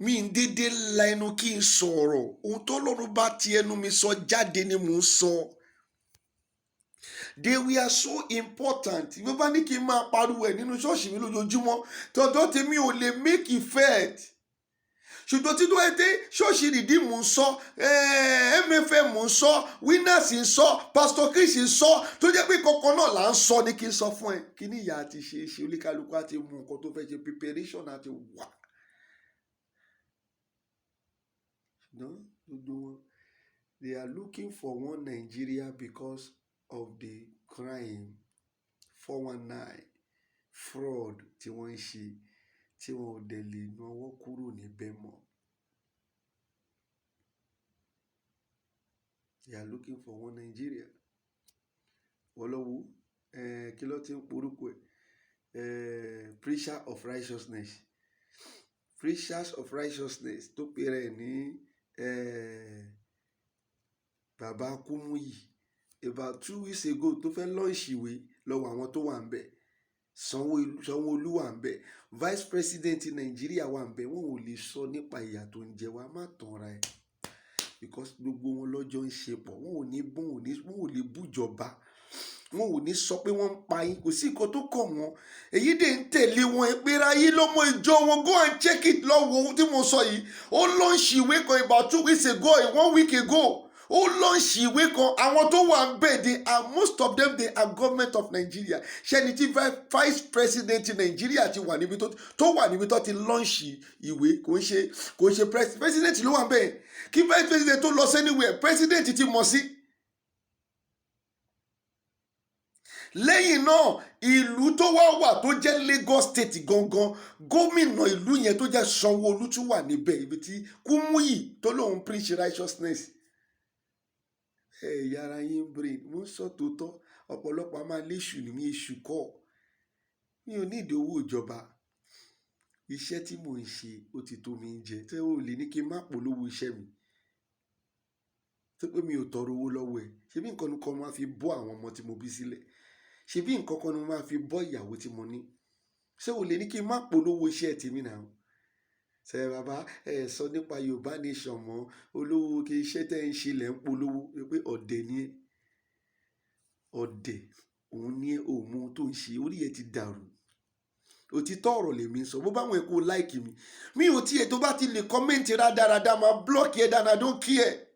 Mi ń dédé la ẹnu kí n sọ̀rọ̀. Ohun tó Ọlọ́run bá ti ẹnu mi sọ jáde ni mò ń sọ. They were so important. Bí wọ́n bá ní kí n máa pariwo ẹ̀ nínú ṣọ́ọ̀ṣì mi lójoojúmọ́, tọ́jọ́ tèmi ò lè make effect, ṣùgbọ́n tí wọ́n dé ṣọ́ọ̀ṣì Redeem ń sọ, MFM ń sọ, Winners ń sọ, Pastor Chris ń sọ, tó jẹ́ pé kankan náà là ń sọ ní kí n sọ fún ẹ, kí ní ìyá àti ṣe é ṣe. Oníkálukú àti mú nǹkan tó fẹ́ ṣe, preparation àti wà. Ṣùgbọ́n gbogbo wọn, they are looking for one Nigeria because of the crime, 419, fraud tí wọ́n ń ṣe, tí wọn ò dẹ̀ lè nawọ́ kúrò níbẹ̀ mọ́. They are looking for one Nigeria. Wọ́n lọ wo kí ló ti ń porúkọ ẹ̀, preacher of righteousness, preachers of righteousness tó pe rẹ̀ ní bàbá Kúmúyì about 2 weeks ago, tó fẹ́ launch ìwé lọ́wọ́. Àwọn tó wà ń bẹ̀, Sanwó-Olú wà ń bẹ̀, vice president Nàìjíríà wà ń bẹ̀. Wọn ò lè sọ nípa ìyà tó ń jẹ wá. Má tanra ẹ̀, because gbogbo wọn lọ́jọ́ ń ṣe pọ̀. Wọn ò ní bọ́n ò ní, wọn ò lè bújọba, wọn ò ní sọ pé wọ́n ń pa yín. Kò sí nǹkan tó kàn wọ́n. Èyí dè ń tẹ̀lé wọn ìpera yín lọ́mọ ìjọ wọn. Go and check it. Lọ́wọ́ ohun tí mo sọ yìí, ó launch ìwé kan about 2 weeks ago, one week ago, ó launch ìwé kan. Àwọn tó wà ń bẹ̀, they are, most of them, they are government of Nigeria. Ṣẹ́ni tí vice president Nigeria ti wà níbi tó wà níbi tó ti launch ìwé, kò ń ṣe president ló wà ń bẹ̀. Kí vice president tó lọ anywhere, president ti mọ̀ sí. Lẹ́yìn náà, ìlú tó wá wà tó jẹ́ Lagos State gangan, gómìnà ìlú yẹn tó jẹ́ Sanwó-Olú tún wà níbẹ̀, ibi tí Kúmúyì tó lóun preach righteousness. Ẹ yára yín brain. Mo ń sọ tòótọ́. Ọ̀pọ̀lọpọ̀ a máa léṣù ní mi. Èṣù kọ́, mi ò ní ìdí owó ìjọba. Iṣẹ́ tí mò ń ṣe, ó ti tó mi ń jẹ. Tẹ́ ò lè ní kí n má polówó iṣẹ́ mi tó pé mi ò tọrọ owó lọ́wọ́ ẹ̀. Ṣebí nǹkan kan mo máa fi bọ́ àwọn ọmọ tí mo bí sílẹ̀? Ṣebí nǹkan kan ni mo máa fi bọ́ ìyàwó tí mo ní? Ṣé o lè ní kí n má polówó iṣẹ́ tèmi náà? Ṣe bàbá ẹ sọ nípa Yorùbá Nation mọ́ olówó kí iṣẹ́ tẹ́ ń ṣe lẹ̀ ń polówó pé ọ̀dẹ̀ ni ẹ́. Ọ̀dẹ̀ òun ní ẹ́, òun mú ohun tó ń ṣe, orí ẹ ti dàrú. Òtítọ́ ọ̀rọ̀ lèmi ń sọ. Bó bá wọn kó like mi, mi ò tiẹ̀. Tó bá ti lè comment rádaràda, máa block ẹ dáná. Don't care.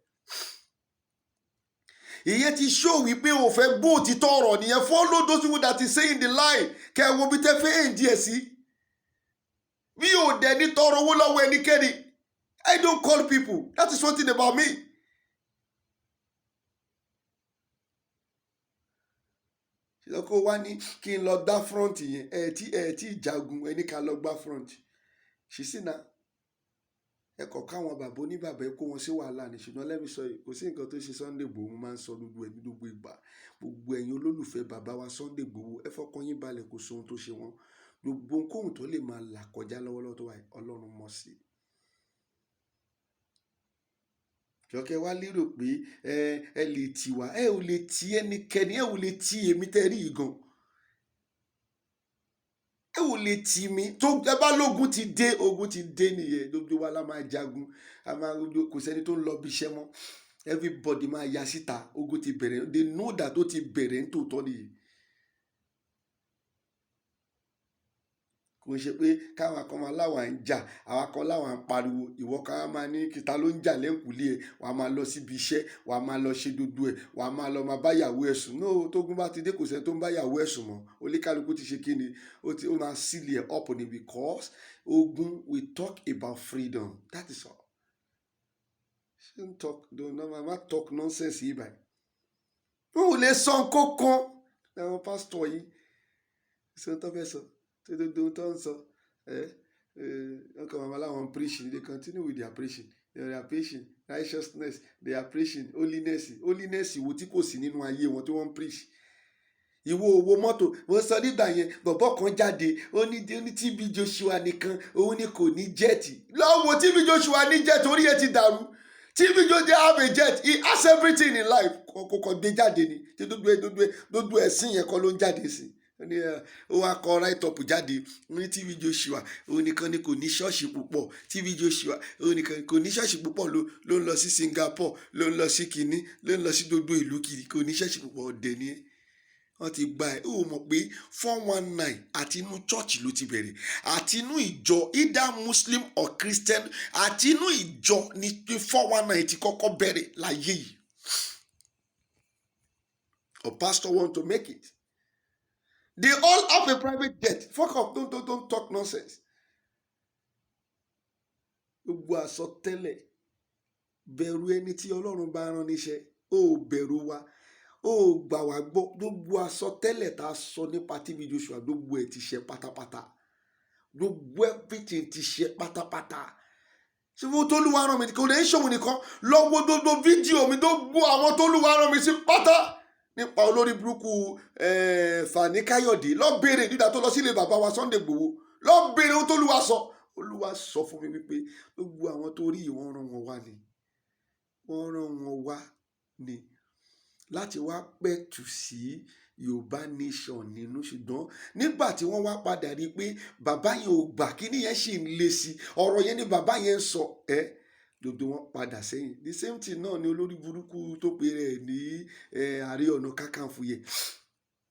Ìyẹn ti show wípé o fẹ́ gbọ́ òtítọ́ ọ̀rọ̀ nìyẹn. Follow those people that is saying the lie, kẹ́ ẹ wo bí tẹ́ fẹ́ end ẹ̀ sí. Mi ò dẹ̀ ní tọrọ owó lọ́wọ́ ẹnikẹ́ni. I don't call people. That is one thing about me. Kó wá ní kí n lọ gbá front yẹn, ẹ tí jagun ẹni ká lọ gbá front ṣìṣì náà. Ẹ kọ̀ káwọn bàbá oníbàbà, ẹ kó wọn sí wàhálà ní. Ṣùgbọ́n lẹ́mi sọ yìí, kò sí nǹkan tó ṣe Sunday Igboho. Mo máa ń sọ gbogbo ẹ̀ ní gbogbo ìgbà. Gbogbo ẹ̀yin olólùfẹ́ bàbá wa Sunday Igboho, ẹ fọkàn yín balẹ̀, kò sóhun tó ṣe wọ́n. Gbogbo ohunkóhun tó lè máa là kọjá lọ́wọ́lọ́wọ́ tó wà, Ọlọ́run mọ̀ sí i. Jọkẹ́ wá lérò pé ẹ lè tì wá, ẹ ò lè tì ẹnikẹ́ni, ẹ ò lè tì èmi tẹ́ rí yìí gan, ẹ ò lè tì mí. Tó ẹ bá lógun ti dé, ogun ti dé nìyẹn. Gbogbo wa la máa jagun. A máa, kò sẹ́ni tó ń lọ bí iṣẹ́ mọ́. Everybody máa ya síta. Ogun ti bẹ̀rẹ̀. They know that ó ti bẹ̀rẹ̀ nítòótọ́ nìyẹn. Kò ń ṣe pé káwọn kan máa láwọn ń jà, àwọn kan láwọn ń pariwo. Ìwọ kan á máa ní kíta ló ń jà lẹ́ǹkùlé ẹ̀. Wàá máa lọ síbi iṣẹ́, wàá máa lọ ṣe gbogbo ẹ̀, wàá máa lọ máa bá ìyàwó ẹ̀ sùn. No, tógun bá ti dé, kò sẹ́ni tó ń bá ìyàwó ẹ̀ sùn mọ́. Oníkálukú ti ṣe kíni, ó ti ó máa sílẹ̀ ẹ̀ up ni, because ogun, we talk about freedom, that is all. Don't talk, don't, no, má talk nonsense yìí báyìí. Wọn ò lè sọ nǹkan kan. Àwọn pásítọ̀ yìí ṣé tó fẹ́ sọ tó tó tó ń sọ ẹ ẹ wọn kàn máa láwọn preaching. They continue with their preaching. They are preaching righteousness, they are preaching holiness. Holiness wo tí kò sí nínú ayé wọn tí wọ́n ń preach? Ìwọ owó mọ́tò mo sọ nígbà yẹn, bọ̀bọ̀ kan jáde, ó ní TB Joshua nìkan òun ni kò ní jet. Lọ́wọ́ TB Joshua ní jet, orí ẹ̀ ti dàrú. TB Joshua have a jet. He has everything in life. Kò kò gbé jáde ni tí gbogbo ẹ̀sìn yẹn kọ́ ló ń jáde sí. Ó ní ó wá kọ write up jáde, ó ní TB Joshua òun nìkan ni kò ní ṣọ́ọ̀ṣì púpọ̀. TB Joshua òun nìkan kò ní ṣọ́ọ̀ṣì púpọ̀, ló ń lọ sí Singapore, ló ń lọ sí kinní, ló ń lọ sí gbogbo ìlú kiri, kò ní ṣọ́ọ̀ṣì púpọ̀. Ọ̀dẹ̀ ni ẹ́. Wọ́n ti gba ẹ̀. Ó mọ̀ pé 419 àti inú church ló ti bẹ̀rẹ̀, àti inú ìjọ, either Muslim or Christian, àti inú ìjọ ni 419 ti kọ́kọ́ bẹ̀rẹ̀ láyé yìí. A pastor want to make it. They all have a private jet. Fuck up. Don't talk nonsense. Gbogbo àsọtẹ́lẹ̀, bẹ̀rù ẹni tí Ọlọ́run bá rán níṣẹ́. Ó bẹ̀rù wa, ó gbà wá gbọ́. Gbogbo àsọtẹ́lẹ̀ tá a sọ nípa TB Joshua, gbogbo ẹ̀ ti ṣe pátápátá. Gbogbo everything ti ṣe pátápátá. Ṣé mo tólúwa rán mi kò lè ń ṣòwò nìkan lọ́wọ́. Gbogbo fídíò mi, gbogbo àwọn tólúwa rán mi sí pátá nípa olórí burúkú Fani Káyọ̀dé, lọ béèrè nígbà tó lọ sílé bàbá wa Sunday Igboho, lọ béèrè ohun tólúwa sọ. Olúwa sọ fún mi wípé gbogbo àwọn tó rí, wọ́n rán wọn wá ni. Wọ́n rán wọn wá ni láti wá pẹ̀tù sí Yorùbá Nation nínú. Ṣùgbọ́n nígbà tí wọ́n wá padà rí i pé bàbá yẹn ò gbà, kíní yẹn sì ń le sí, ọ̀rọ̀ yẹn ni bàbá yẹn ń sọ ẹ́, gbogbo wọn padà sẹ́yìn. The same thing náà ni olórí burúkú tó pe rẹ̀ ní Ààrẹ Ọ̀nà Kakanfò yẹn.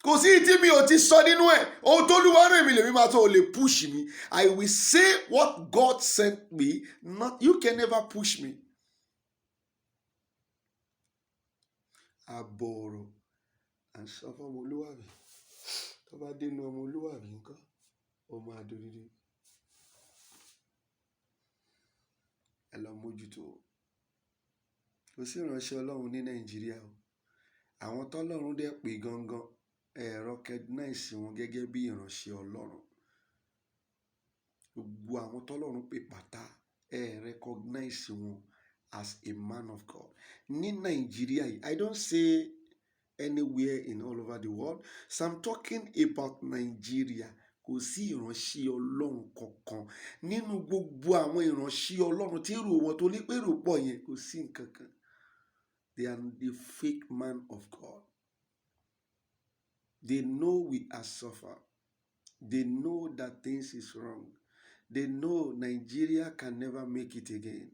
Kò sí tí mi ò ti sọ nínú ẹ̀. Ohun tó lúwa rẹ̀ mi lèmi máa tó. O lè push me. I will say what God sent me. Not you can never push me. Àbọ̀ ọ̀rọ̀ à ń sọ fún ọmọlúwàbí, tó bá dénú ọmọlúwàbí ńkọ́, ó máa dorírí. Ẹ lọ mójútó. Kò sí ìránṣẹ́ Ọlọ́run ní Nàìjíríà o. Àwọn tọ́lọ́run dẹ̀ pé gangan. Ẹ recognize wọn gẹ́gẹ́ bí ìránṣẹ́ Ọlọ́run. Gbogbo àwọn tọ́lọ́run pè pátá, ẹ recognize wọn as a man of God. Ní Nàìjíríà yìí, I don't say anywhere in all over the world, so I'm talking about Nigeria. Kò sí ìránṣẹ́ Ọlọ́run kankan nínú gbogbo àwọn ìránṣẹ́ Ọlọ́run tí èrò wọn tó ní pé èrò pọ̀ yẹn, kò sí nǹkan kan. They are the fake man of God. They know we are suffer. They know that things is wrong. They know Nigeria can never make it again.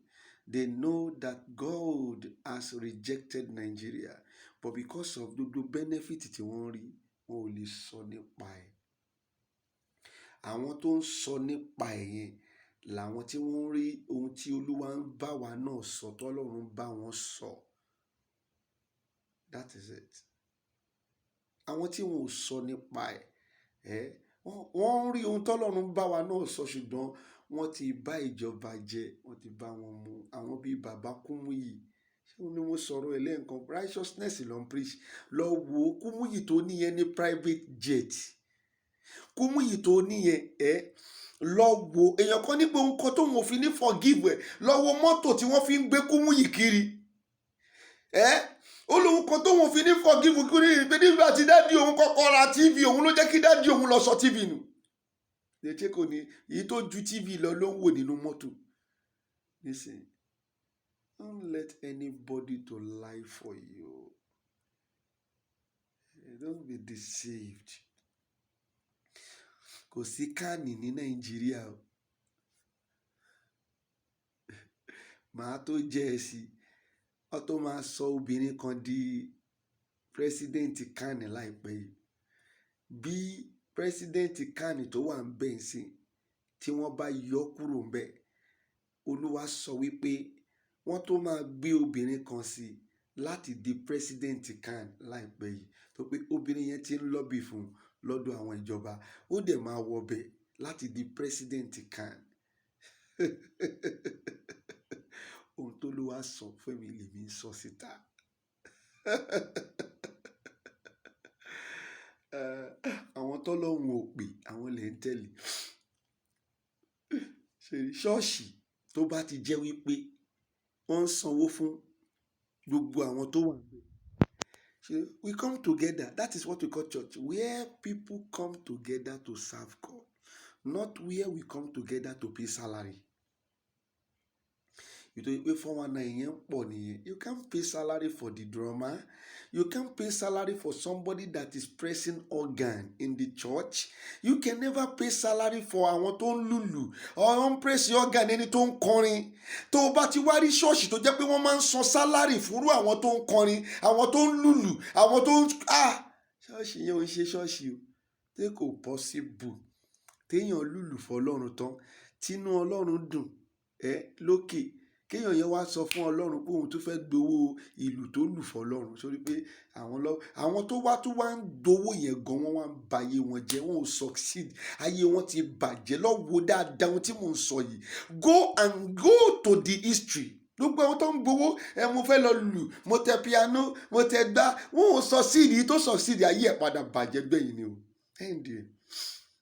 They know that God has rejected Nigeria, but because of gbogbo benefit tí wọ́n rí, wọn ò lè sọ nípa ẹ̀. Àwọn tó ń sọ nípa ẹ̀ yẹn làwọn tí wọ́n ń rí ohun tí Olúwa ń bá wa náà sọ, tọ́lọ́run bá wọn sọ. That is it. Àwọn tí wọn ò sọ nípa ẹ̀, ẹ́ wọ́n ń rí ohun tọ́lọ́run bá wa náà sọ, ṣùgbọ́n wọ́n ti bá ìjọba jẹ, wọ́n ti bá wọn mu. Àwọn bíi Bàbá Kúmúyì, ṣé òun ni mo sọ̀rọ̀ ẹ̀ lẹ́ẹ̀kan? Righteousness ló ń preach. Lọ wo Kúmúyì tó níyẹn ní private jet. Kúmúyì tó níyẹn, ẹ lọ wo èèyàn kan ní pé ohun kan tóun ò fi ní forgive ẹ. Lọ wo mọ́tò tí wọ́n fi ń gbé Kúmúyì kiri. Ẹ ó lóun kan tóun ò fi ní forgive Kúmúyì pé nígbà tí daddy òun kọ́kọ́ ra TV, òun ló jẹ́ kí daddy òun lọ sọ TV nù. Lè kò ní èyí tó ju TV lọ ló ń wò nínú mọ́tò nísìnyí. Don't let anybody to lie for you. Don't be deceived. Kò sí CAN ní Nàìjíríà o. Màá tó jẹ́ ẹ sí wọ́n tó máa sọ obìnrin kan di president CAN láìpẹ́ yìí. Bí president CAN tó wà ń bẹ̀ ń sìn, tí wọ́n bá yọ kúrò ń bẹ̀, Olúwa sọ wípé wọ́n tó máa gbé obìnrin kan sí láti di president CAN láìpẹ́ yìí, tó pé obìnrin yẹn ti ń lobby fún lọ́dọ̀ àwọn ìjọba, ó dẹ̀ máa wọbẹ̀ láti di president CAN. Ohun tó ló wá sọ fún mi lèmi ń sọ síta. Àwọn tọ́lọ́run ò pè, àwọn lè ń tẹ̀lé. Ṣọ́ọ̀ṣì tó bá ti jẹ́ wípé wọ́n ń sanwó fún gbogbo àwọn tó wà níbẹ̀. We come together. That is what we call church. Where people come together to serve God. Not where we come together to pay salary. Nítorí pé 419 yẹn ń pọ̀ nìyẹn. You can't pay salary for the drummer. You can't pay salary for somebody that is pressing organ in the church. You can never pay salary for àwọn tó ń lùlù or ń press organ, ẹni tó ń kọrin. Tó o bá ti wá rí ṣọ́ọ̀ṣì tó jẹ́ pé wọ́n máa ń san salary fúnrú àwọn tó ń kọrin, àwọn tó ń lùlù, àwọn tó ń, ah, ṣọ́ọ̀ṣì yẹn ò ń ṣe ṣọ́ọ̀ṣì o. Tí kò possible téèyàn lùlù fọlọ́run tán, tínú Ọlọ́run dùn ẹ lókè, kéèyàn yẹn wá sọ fún Ọlọ́run pé òun tún fẹ́ gbowó ìlú tó lù fọlọ́run, sórí pé àwọn lọ, àwọn tó wá tó wá ń gbowó yẹn gan, wọ́n wá ń ba ayé wọn jẹ́. Wọn ò succeed, ayé wọn ti bàjẹ́. Lọ́wọ́ dáadáa ohun tí mò ń sọ yìí, go and go to the history. Gbogbo àwọn tó ń gbowó ẹ, mo fẹ́ lọ lù, mo tẹ piano, mo tẹ gbá, wọn ò succeed. Yìí tó succeed, ayé ẹ̀ padà bàjẹ́ gbẹ̀yìn ni o. Ẹ̀ǹdì ẹ̀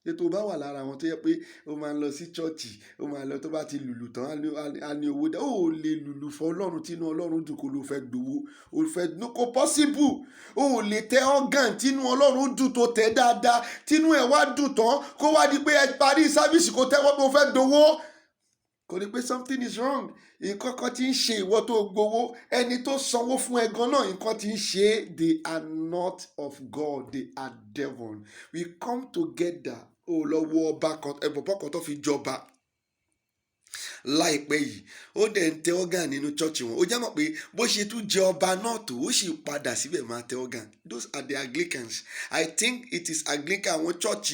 ètò bá wà lára àwọn tó yẹ pé ó máa ń lọ sí chọ́ọ̀chì, ó máa lọ, tó bá ti lùlù tán, á ní owó dá. Ó lè lùlù fún Ọlọ́run tínú Ọlọ́run dùn kó ló fẹ́ gbowó, ó fẹ́. Kò possible. Ó lè tẹ organ tínú Ọlọ́run dùn, tó tẹ dáadáa, tínú ẹ̀ wá dùn tán, kó wá di pé ẹ parí service, kó tẹ́wọ́ pé ó fẹ́ gbowó. Kò ní pé something is wrong. Nǹkan kan tí ń ṣe ìwọ tó gbowó, ẹni tó sanwó fún ẹ gan náà, nǹkan tí ń ṣe. They are not of God, they are devil. We come together. Ó lọ wo ọba kan, ẹ̀bọ̀bọ̀ kan tó fi jọba láìpẹ́ yìí, ó dẹ̀ ń tẹ organ nínú church wọn. Ó jẹ́ mọ̀ pé bó ṣe tún jẹ ọba náà tó, ó sì padà síbẹ̀ máa tẹ organ. Those are the Anglicans. I think it is Anglican, àwọn church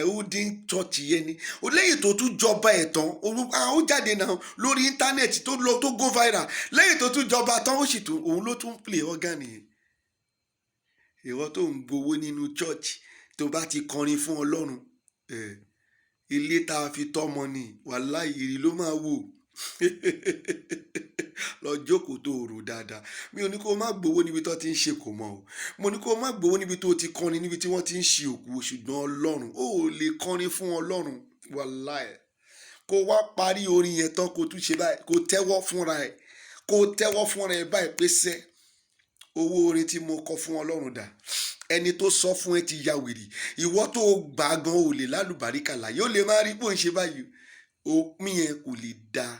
holding church yẹn ni. Ó lẹ́yìn tó tún jọba ẹ̀ tán, ó jáde náà lórí íńtánẹ́ẹ̀tì tó lọ, tó go viral. Lẹ́yìn tó tún jọba tán, ó sì tún, òun ló tún play organ yẹn. Ìwọ tó ń gbowó nínú church, tó bá ti kọrin fún Ọlọ́run, ilé tá a fi tọ́mọ ni, wàláì, ìrì ló máa wò. Lọ jókòó tó rò dáadáa. Mi ò ní kó o má gbowó níbi tó ti ń ṣe kò mọ́ o. Mo ní kó o má gbowó níbi tó ti kọrin, níbi tí wọ́n ti ń ṣe òkú. Ṣùgbọ́n Ọlọ́run, ó lè kọrin fún Ọlọ́run, wàláì, kó wá parí orin yẹn tán, kó tún ṣe báyìí, kó tẹ́wọ́ fúnra ẹ̀, kó tẹ́wọ́ fúnra ẹ̀ báyìí pé sẹ́ owó orin tí mo kọ fún Ọlọ́run dà. Ẹni tó sọ fún ẹ ti ya wèrè. Ìwọ tó gbà gan ò lè lálùbáríkà láyé. Ó lè má rí bó ń ṣe báyìí, òpin yẹn kò lè dáa.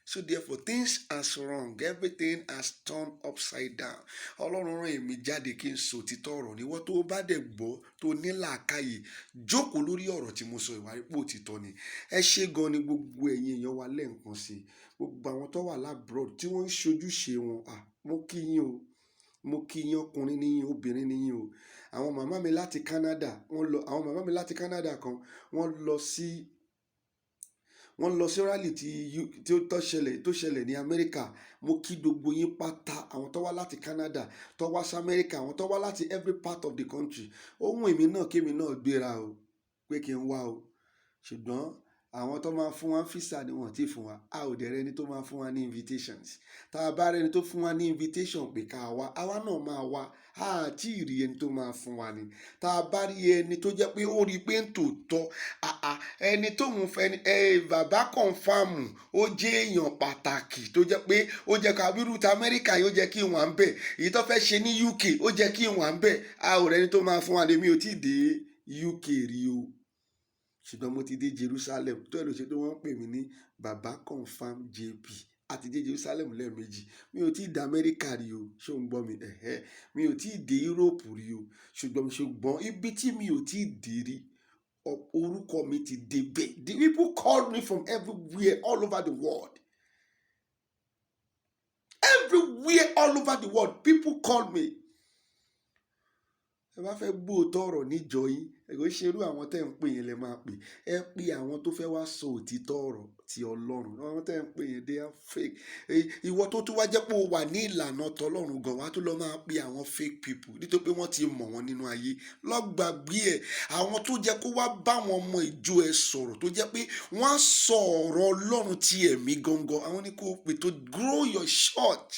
So therefore, things are wrong, everything has turned upside down. Ọlọ́run rán èmi jáde kí n sọ òtítọ́ ọ̀rọ̀. Níwọ tó bá dẹ̀ gbọ́, tó ní làákàyè, jókòó lórí ọ̀rọ̀ tí mo sọ, ìwà ipò òtítọ́ ni. Ẹ ṣé gan ni, gbogbo ẹ̀yin èèyàn wa lẹ́ẹ̀kan sí i, gbogbo àwọn tó wà l'abroad tí wọ́n ń ṣojúṣe wọn. Ah, mo kí yín o, mo kí yín. Ọkùnrin níyìn, obìnrin níyìn o. Àwọn màmá mi láti Canada, wọ́n lọ, àwọn màmá mi láti Canada kan, wọ́n lọ sí rally tí ó tó ṣẹlẹ̀ ní Amẹ́ríkà. Mo kí gbogbo yín pátá, àwọn tó wá láti Canada, tó wá sí Amẹ́ríkà, àwọn tó wá láti every part of the country. Ohun èmi náà, kémi náà gbéra o, pé kí n wá o, ṣùgbọ́n àwọn tó máa fún wa visa ni wọ́n ti fún wa. A ò dẹ̀ rẹni tó máa fún wa ní invitations. Tá a bá rẹni tó fún wa ní invitation pé ká wá, àwa náà máa wá. A tí ì rí ẹni tó máa fún wa ni. Tá a bá rí ẹni tó jẹ́ pé ó rí i pé ń tòótọ́, ẹni tóun fẹ́ ẹ, bàbá confirm, ó jẹ́ èèyàn pàtàkì tó jẹ́ pé ó jẹ́ ká bírú ti Amẹ́ríkà yóò jẹ́ kí wọ́n à ń bẹ̀, èyí tó fẹ́ ṣe ní UK, ó jẹ́ kí wọ́n à ń bẹ̀. A ò rẹni tó máa fún wa. Lèmi ò tí ì dé UK rí o, ṣùgbọ́n mo ti dé Jerusalem. Tó ẹ̀ ló ṣe pé wọ́n ń pè mí ní Baba Confirm JP. Àti dé Jerusalem lẹ́ẹ̀mejì. Mi ò tí ì dé Amẹ́ríkà rí o. Ṣé o ń gbọ́ mi? Ẹ̀hẹ́, mi ò tí ì dé Europe rí o. Ṣùgbọ́n ibi tí mi ò tí ì dé rí, orúkọ mi ti dé bẹ́ẹ̀. The people call me from everywhere, all over the world, everywhere, all over the world, people call me. Ẹ bá fẹ́ gbóòótọ́ ọ̀rọ̀ níjọ yín, ẹ kò ṣerú àwọn tẹ́ ń pè yẹn lẹ máa pè. Ẹ pé àwọn tó fẹ́ wá sọ òtítọ́ ọ̀rọ̀ ti Ọlọ́run. Àwọn tẹ́ ń pè yẹn, they are fake. Ìwọ tó tún wá jẹ́ pé o wà ní ìlànà tọlọ́run gan, wàá tún lọ máa pe àwọn fake people nítorí pé wọ́n ti mọ̀ wọ́n nínú ayé. Lọ́gbàgbé ẹ̀. Àwọn tó jẹ́ kó wá bá àwọn ọmọ ìjọ ẹ sọ̀rọ̀, tó jẹ́ pé wọ́n á sọ ọ̀rọ̀ Ọlọ́run ti ẹ̀mí gangan, àwọn ní kó pè to grow your church.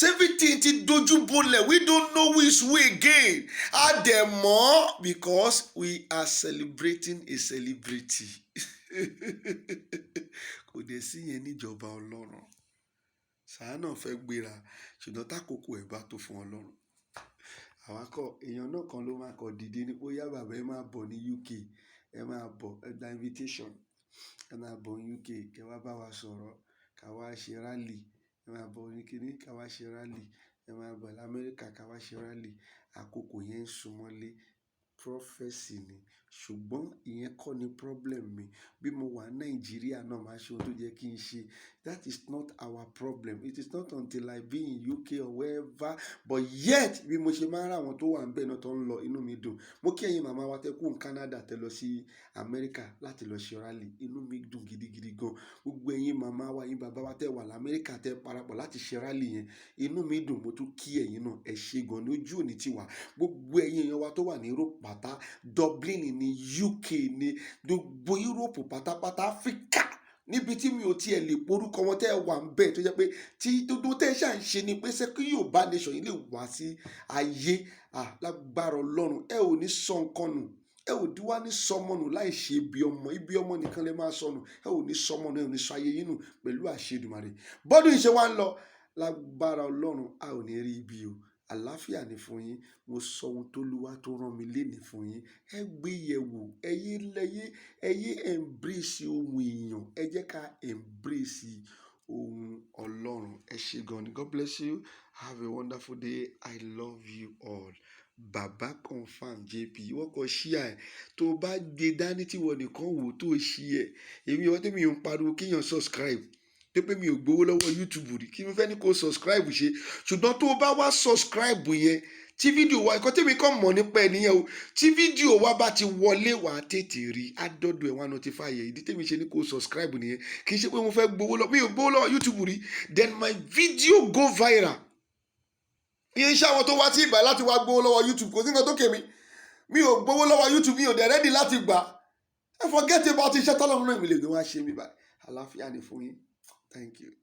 Everything ti dojú bolẹ̀. We don't know who is who again. A dẹ̀ mọ̀ because we are celebrating a celebrity. Kò dẹ̀ sí yẹn níjọba Ọlọ́run. Sàá náà fẹ́ gbéra, ṣùgbọ́n tákòókò ẹ̀ bá tó fún Ọlọ́run, àwa kọ́ èèyàn náà kan ló máa kọ dìde ní bóyá bàbá ẹ máa bọ̀ ní UK, ẹ máa bọ̀, ẹ gba invitation, ẹ máa bọ̀ ní UK, kẹ wá bá wa sọ̀rọ̀, ká wá ṣe rally. Ẹ máa bọ̀ ní kíní, ká wá ṣe rally. Ẹ máa bọ̀ lamẹ́ríkà, ká wá ṣe rally. Àkókò yẹn ń súnmọ́lé. Prophecy ni, ṣùgbọ́n ìyẹn kọ́ ni problem mi. Bí mo wà Nàìjíríà náà, máa ṣe ohun tó jẹ́ kí n ṣe. That is not our problem. It is not until I be in UK or wherever. But yet, bí mo ṣe máa ń rà, àwọn tó wà níbẹ̀ náà tó ń lọ, inú mi dùn. Mo kí ẹ̀yin màmá wa tẹ́ kú ní Canada, tẹ́ lọ sí Amẹ́ríkà láti lọ ṣe rally. Inú mi dùn gidigidi gan. Gbogbo ẹ̀yin màmá wa, ẹ̀yin bàbá wa tẹ́ wà lamẹ́ríkà, tẹ́ parapọ̀ láti ṣe rally yẹn, inú mi dùn. Mo tún kí ẹ̀yin náà, ẹ ṣé gan ní ojú òní tiwa. Gbogbo ẹ̀yin èèyàn wa tó wà ní Europe pátá, Dublin ní UK, ní gbogbo Europe pátápátá, Africa, níbi tí mi ò tiẹ̀ lè porúkọ wọn, tẹ́ ẹ wà ń bẹ̀, tó jẹ́ pé tí gbogbo tẹ́ ẹ ṣà ń ṣe ni pé ṣé kí Yorùbá nation yìí lè wá sí ayé. Lágbára Ọlọ́run, ẹ ò ní sọ nǹkan nù, ẹ ò dí wá ní sọmọ nù láì ṣe ibi ọmọ. Ibi ọmọ nìkan lè máa sọnù. Ẹ ò ní sọmọ nù, ẹ ò ní sọ ayé yín nù pẹ̀lú àṣẹ Èdùmàrè. Bọ́dún yìí ṣe wá ń lọ, lágbára Ọlọ́run, a ò ní rí ibi o. Àlàáfíà ni fún yín. Mo sọ ohun tó lúwa tó rán mi lénìí fún yín. Ẹ gbé yẹ̀wò. Ẹ yé lẹ́yé, ẹ yé embrace ohun èèyàn, ẹ jẹ́ ká embrace ohun Ọlọ́run. Ẹ ṣé gan ni. God bless you. Have a wonderful day. I love you all. Baba Confirm JP. Wọ́n kọ ṣíà ẹ̀ tó bá gbé dání tí wọ́n nìkan wò tó ṣí ẹ̀. Èmi wọ́n tẹ́mi ń pariwo kéèyàn subscribe, tó pé mi ò gbowó lọ́wọ́ YouTube rí, kí n fẹ́ ní kó subscribe ṣe. Ṣùgbọ́n tó o bá wá subscribe yẹn, tí fídíò wa, ẹ̀kọ́ tèmi kàn mọ̀ nípa ẹ̀ nìyẹn o, tí fídíò wa bá ti wọlé, wà á tètè rí á dọ́dọ̀ ẹ̀, wá notify ẹ̀. Ìdí tèmi ṣe ní kó subscribe nìyẹn. Kì í ṣe pé mo fẹ́ gbowó lọ, mi ò gbowó lọ́wọ́ YouTube rí. Then my video go viral. Ìyẹn iṣẹ́ àwọn tó wá sí ìbà láti wá gbowó lọ́wọ́ YouTube, kò sí nǹkan tó kèmí. Mi ò gbowó lọ́wọ́ YouTube, mi ò dẹ̀ ready láti gbà. Ẹ forget about iṣẹ́ tọ́lọ́run náà mi lè gbé wá ṣe mi báyìí. Àlàáfíà ni fún yín. Thank you.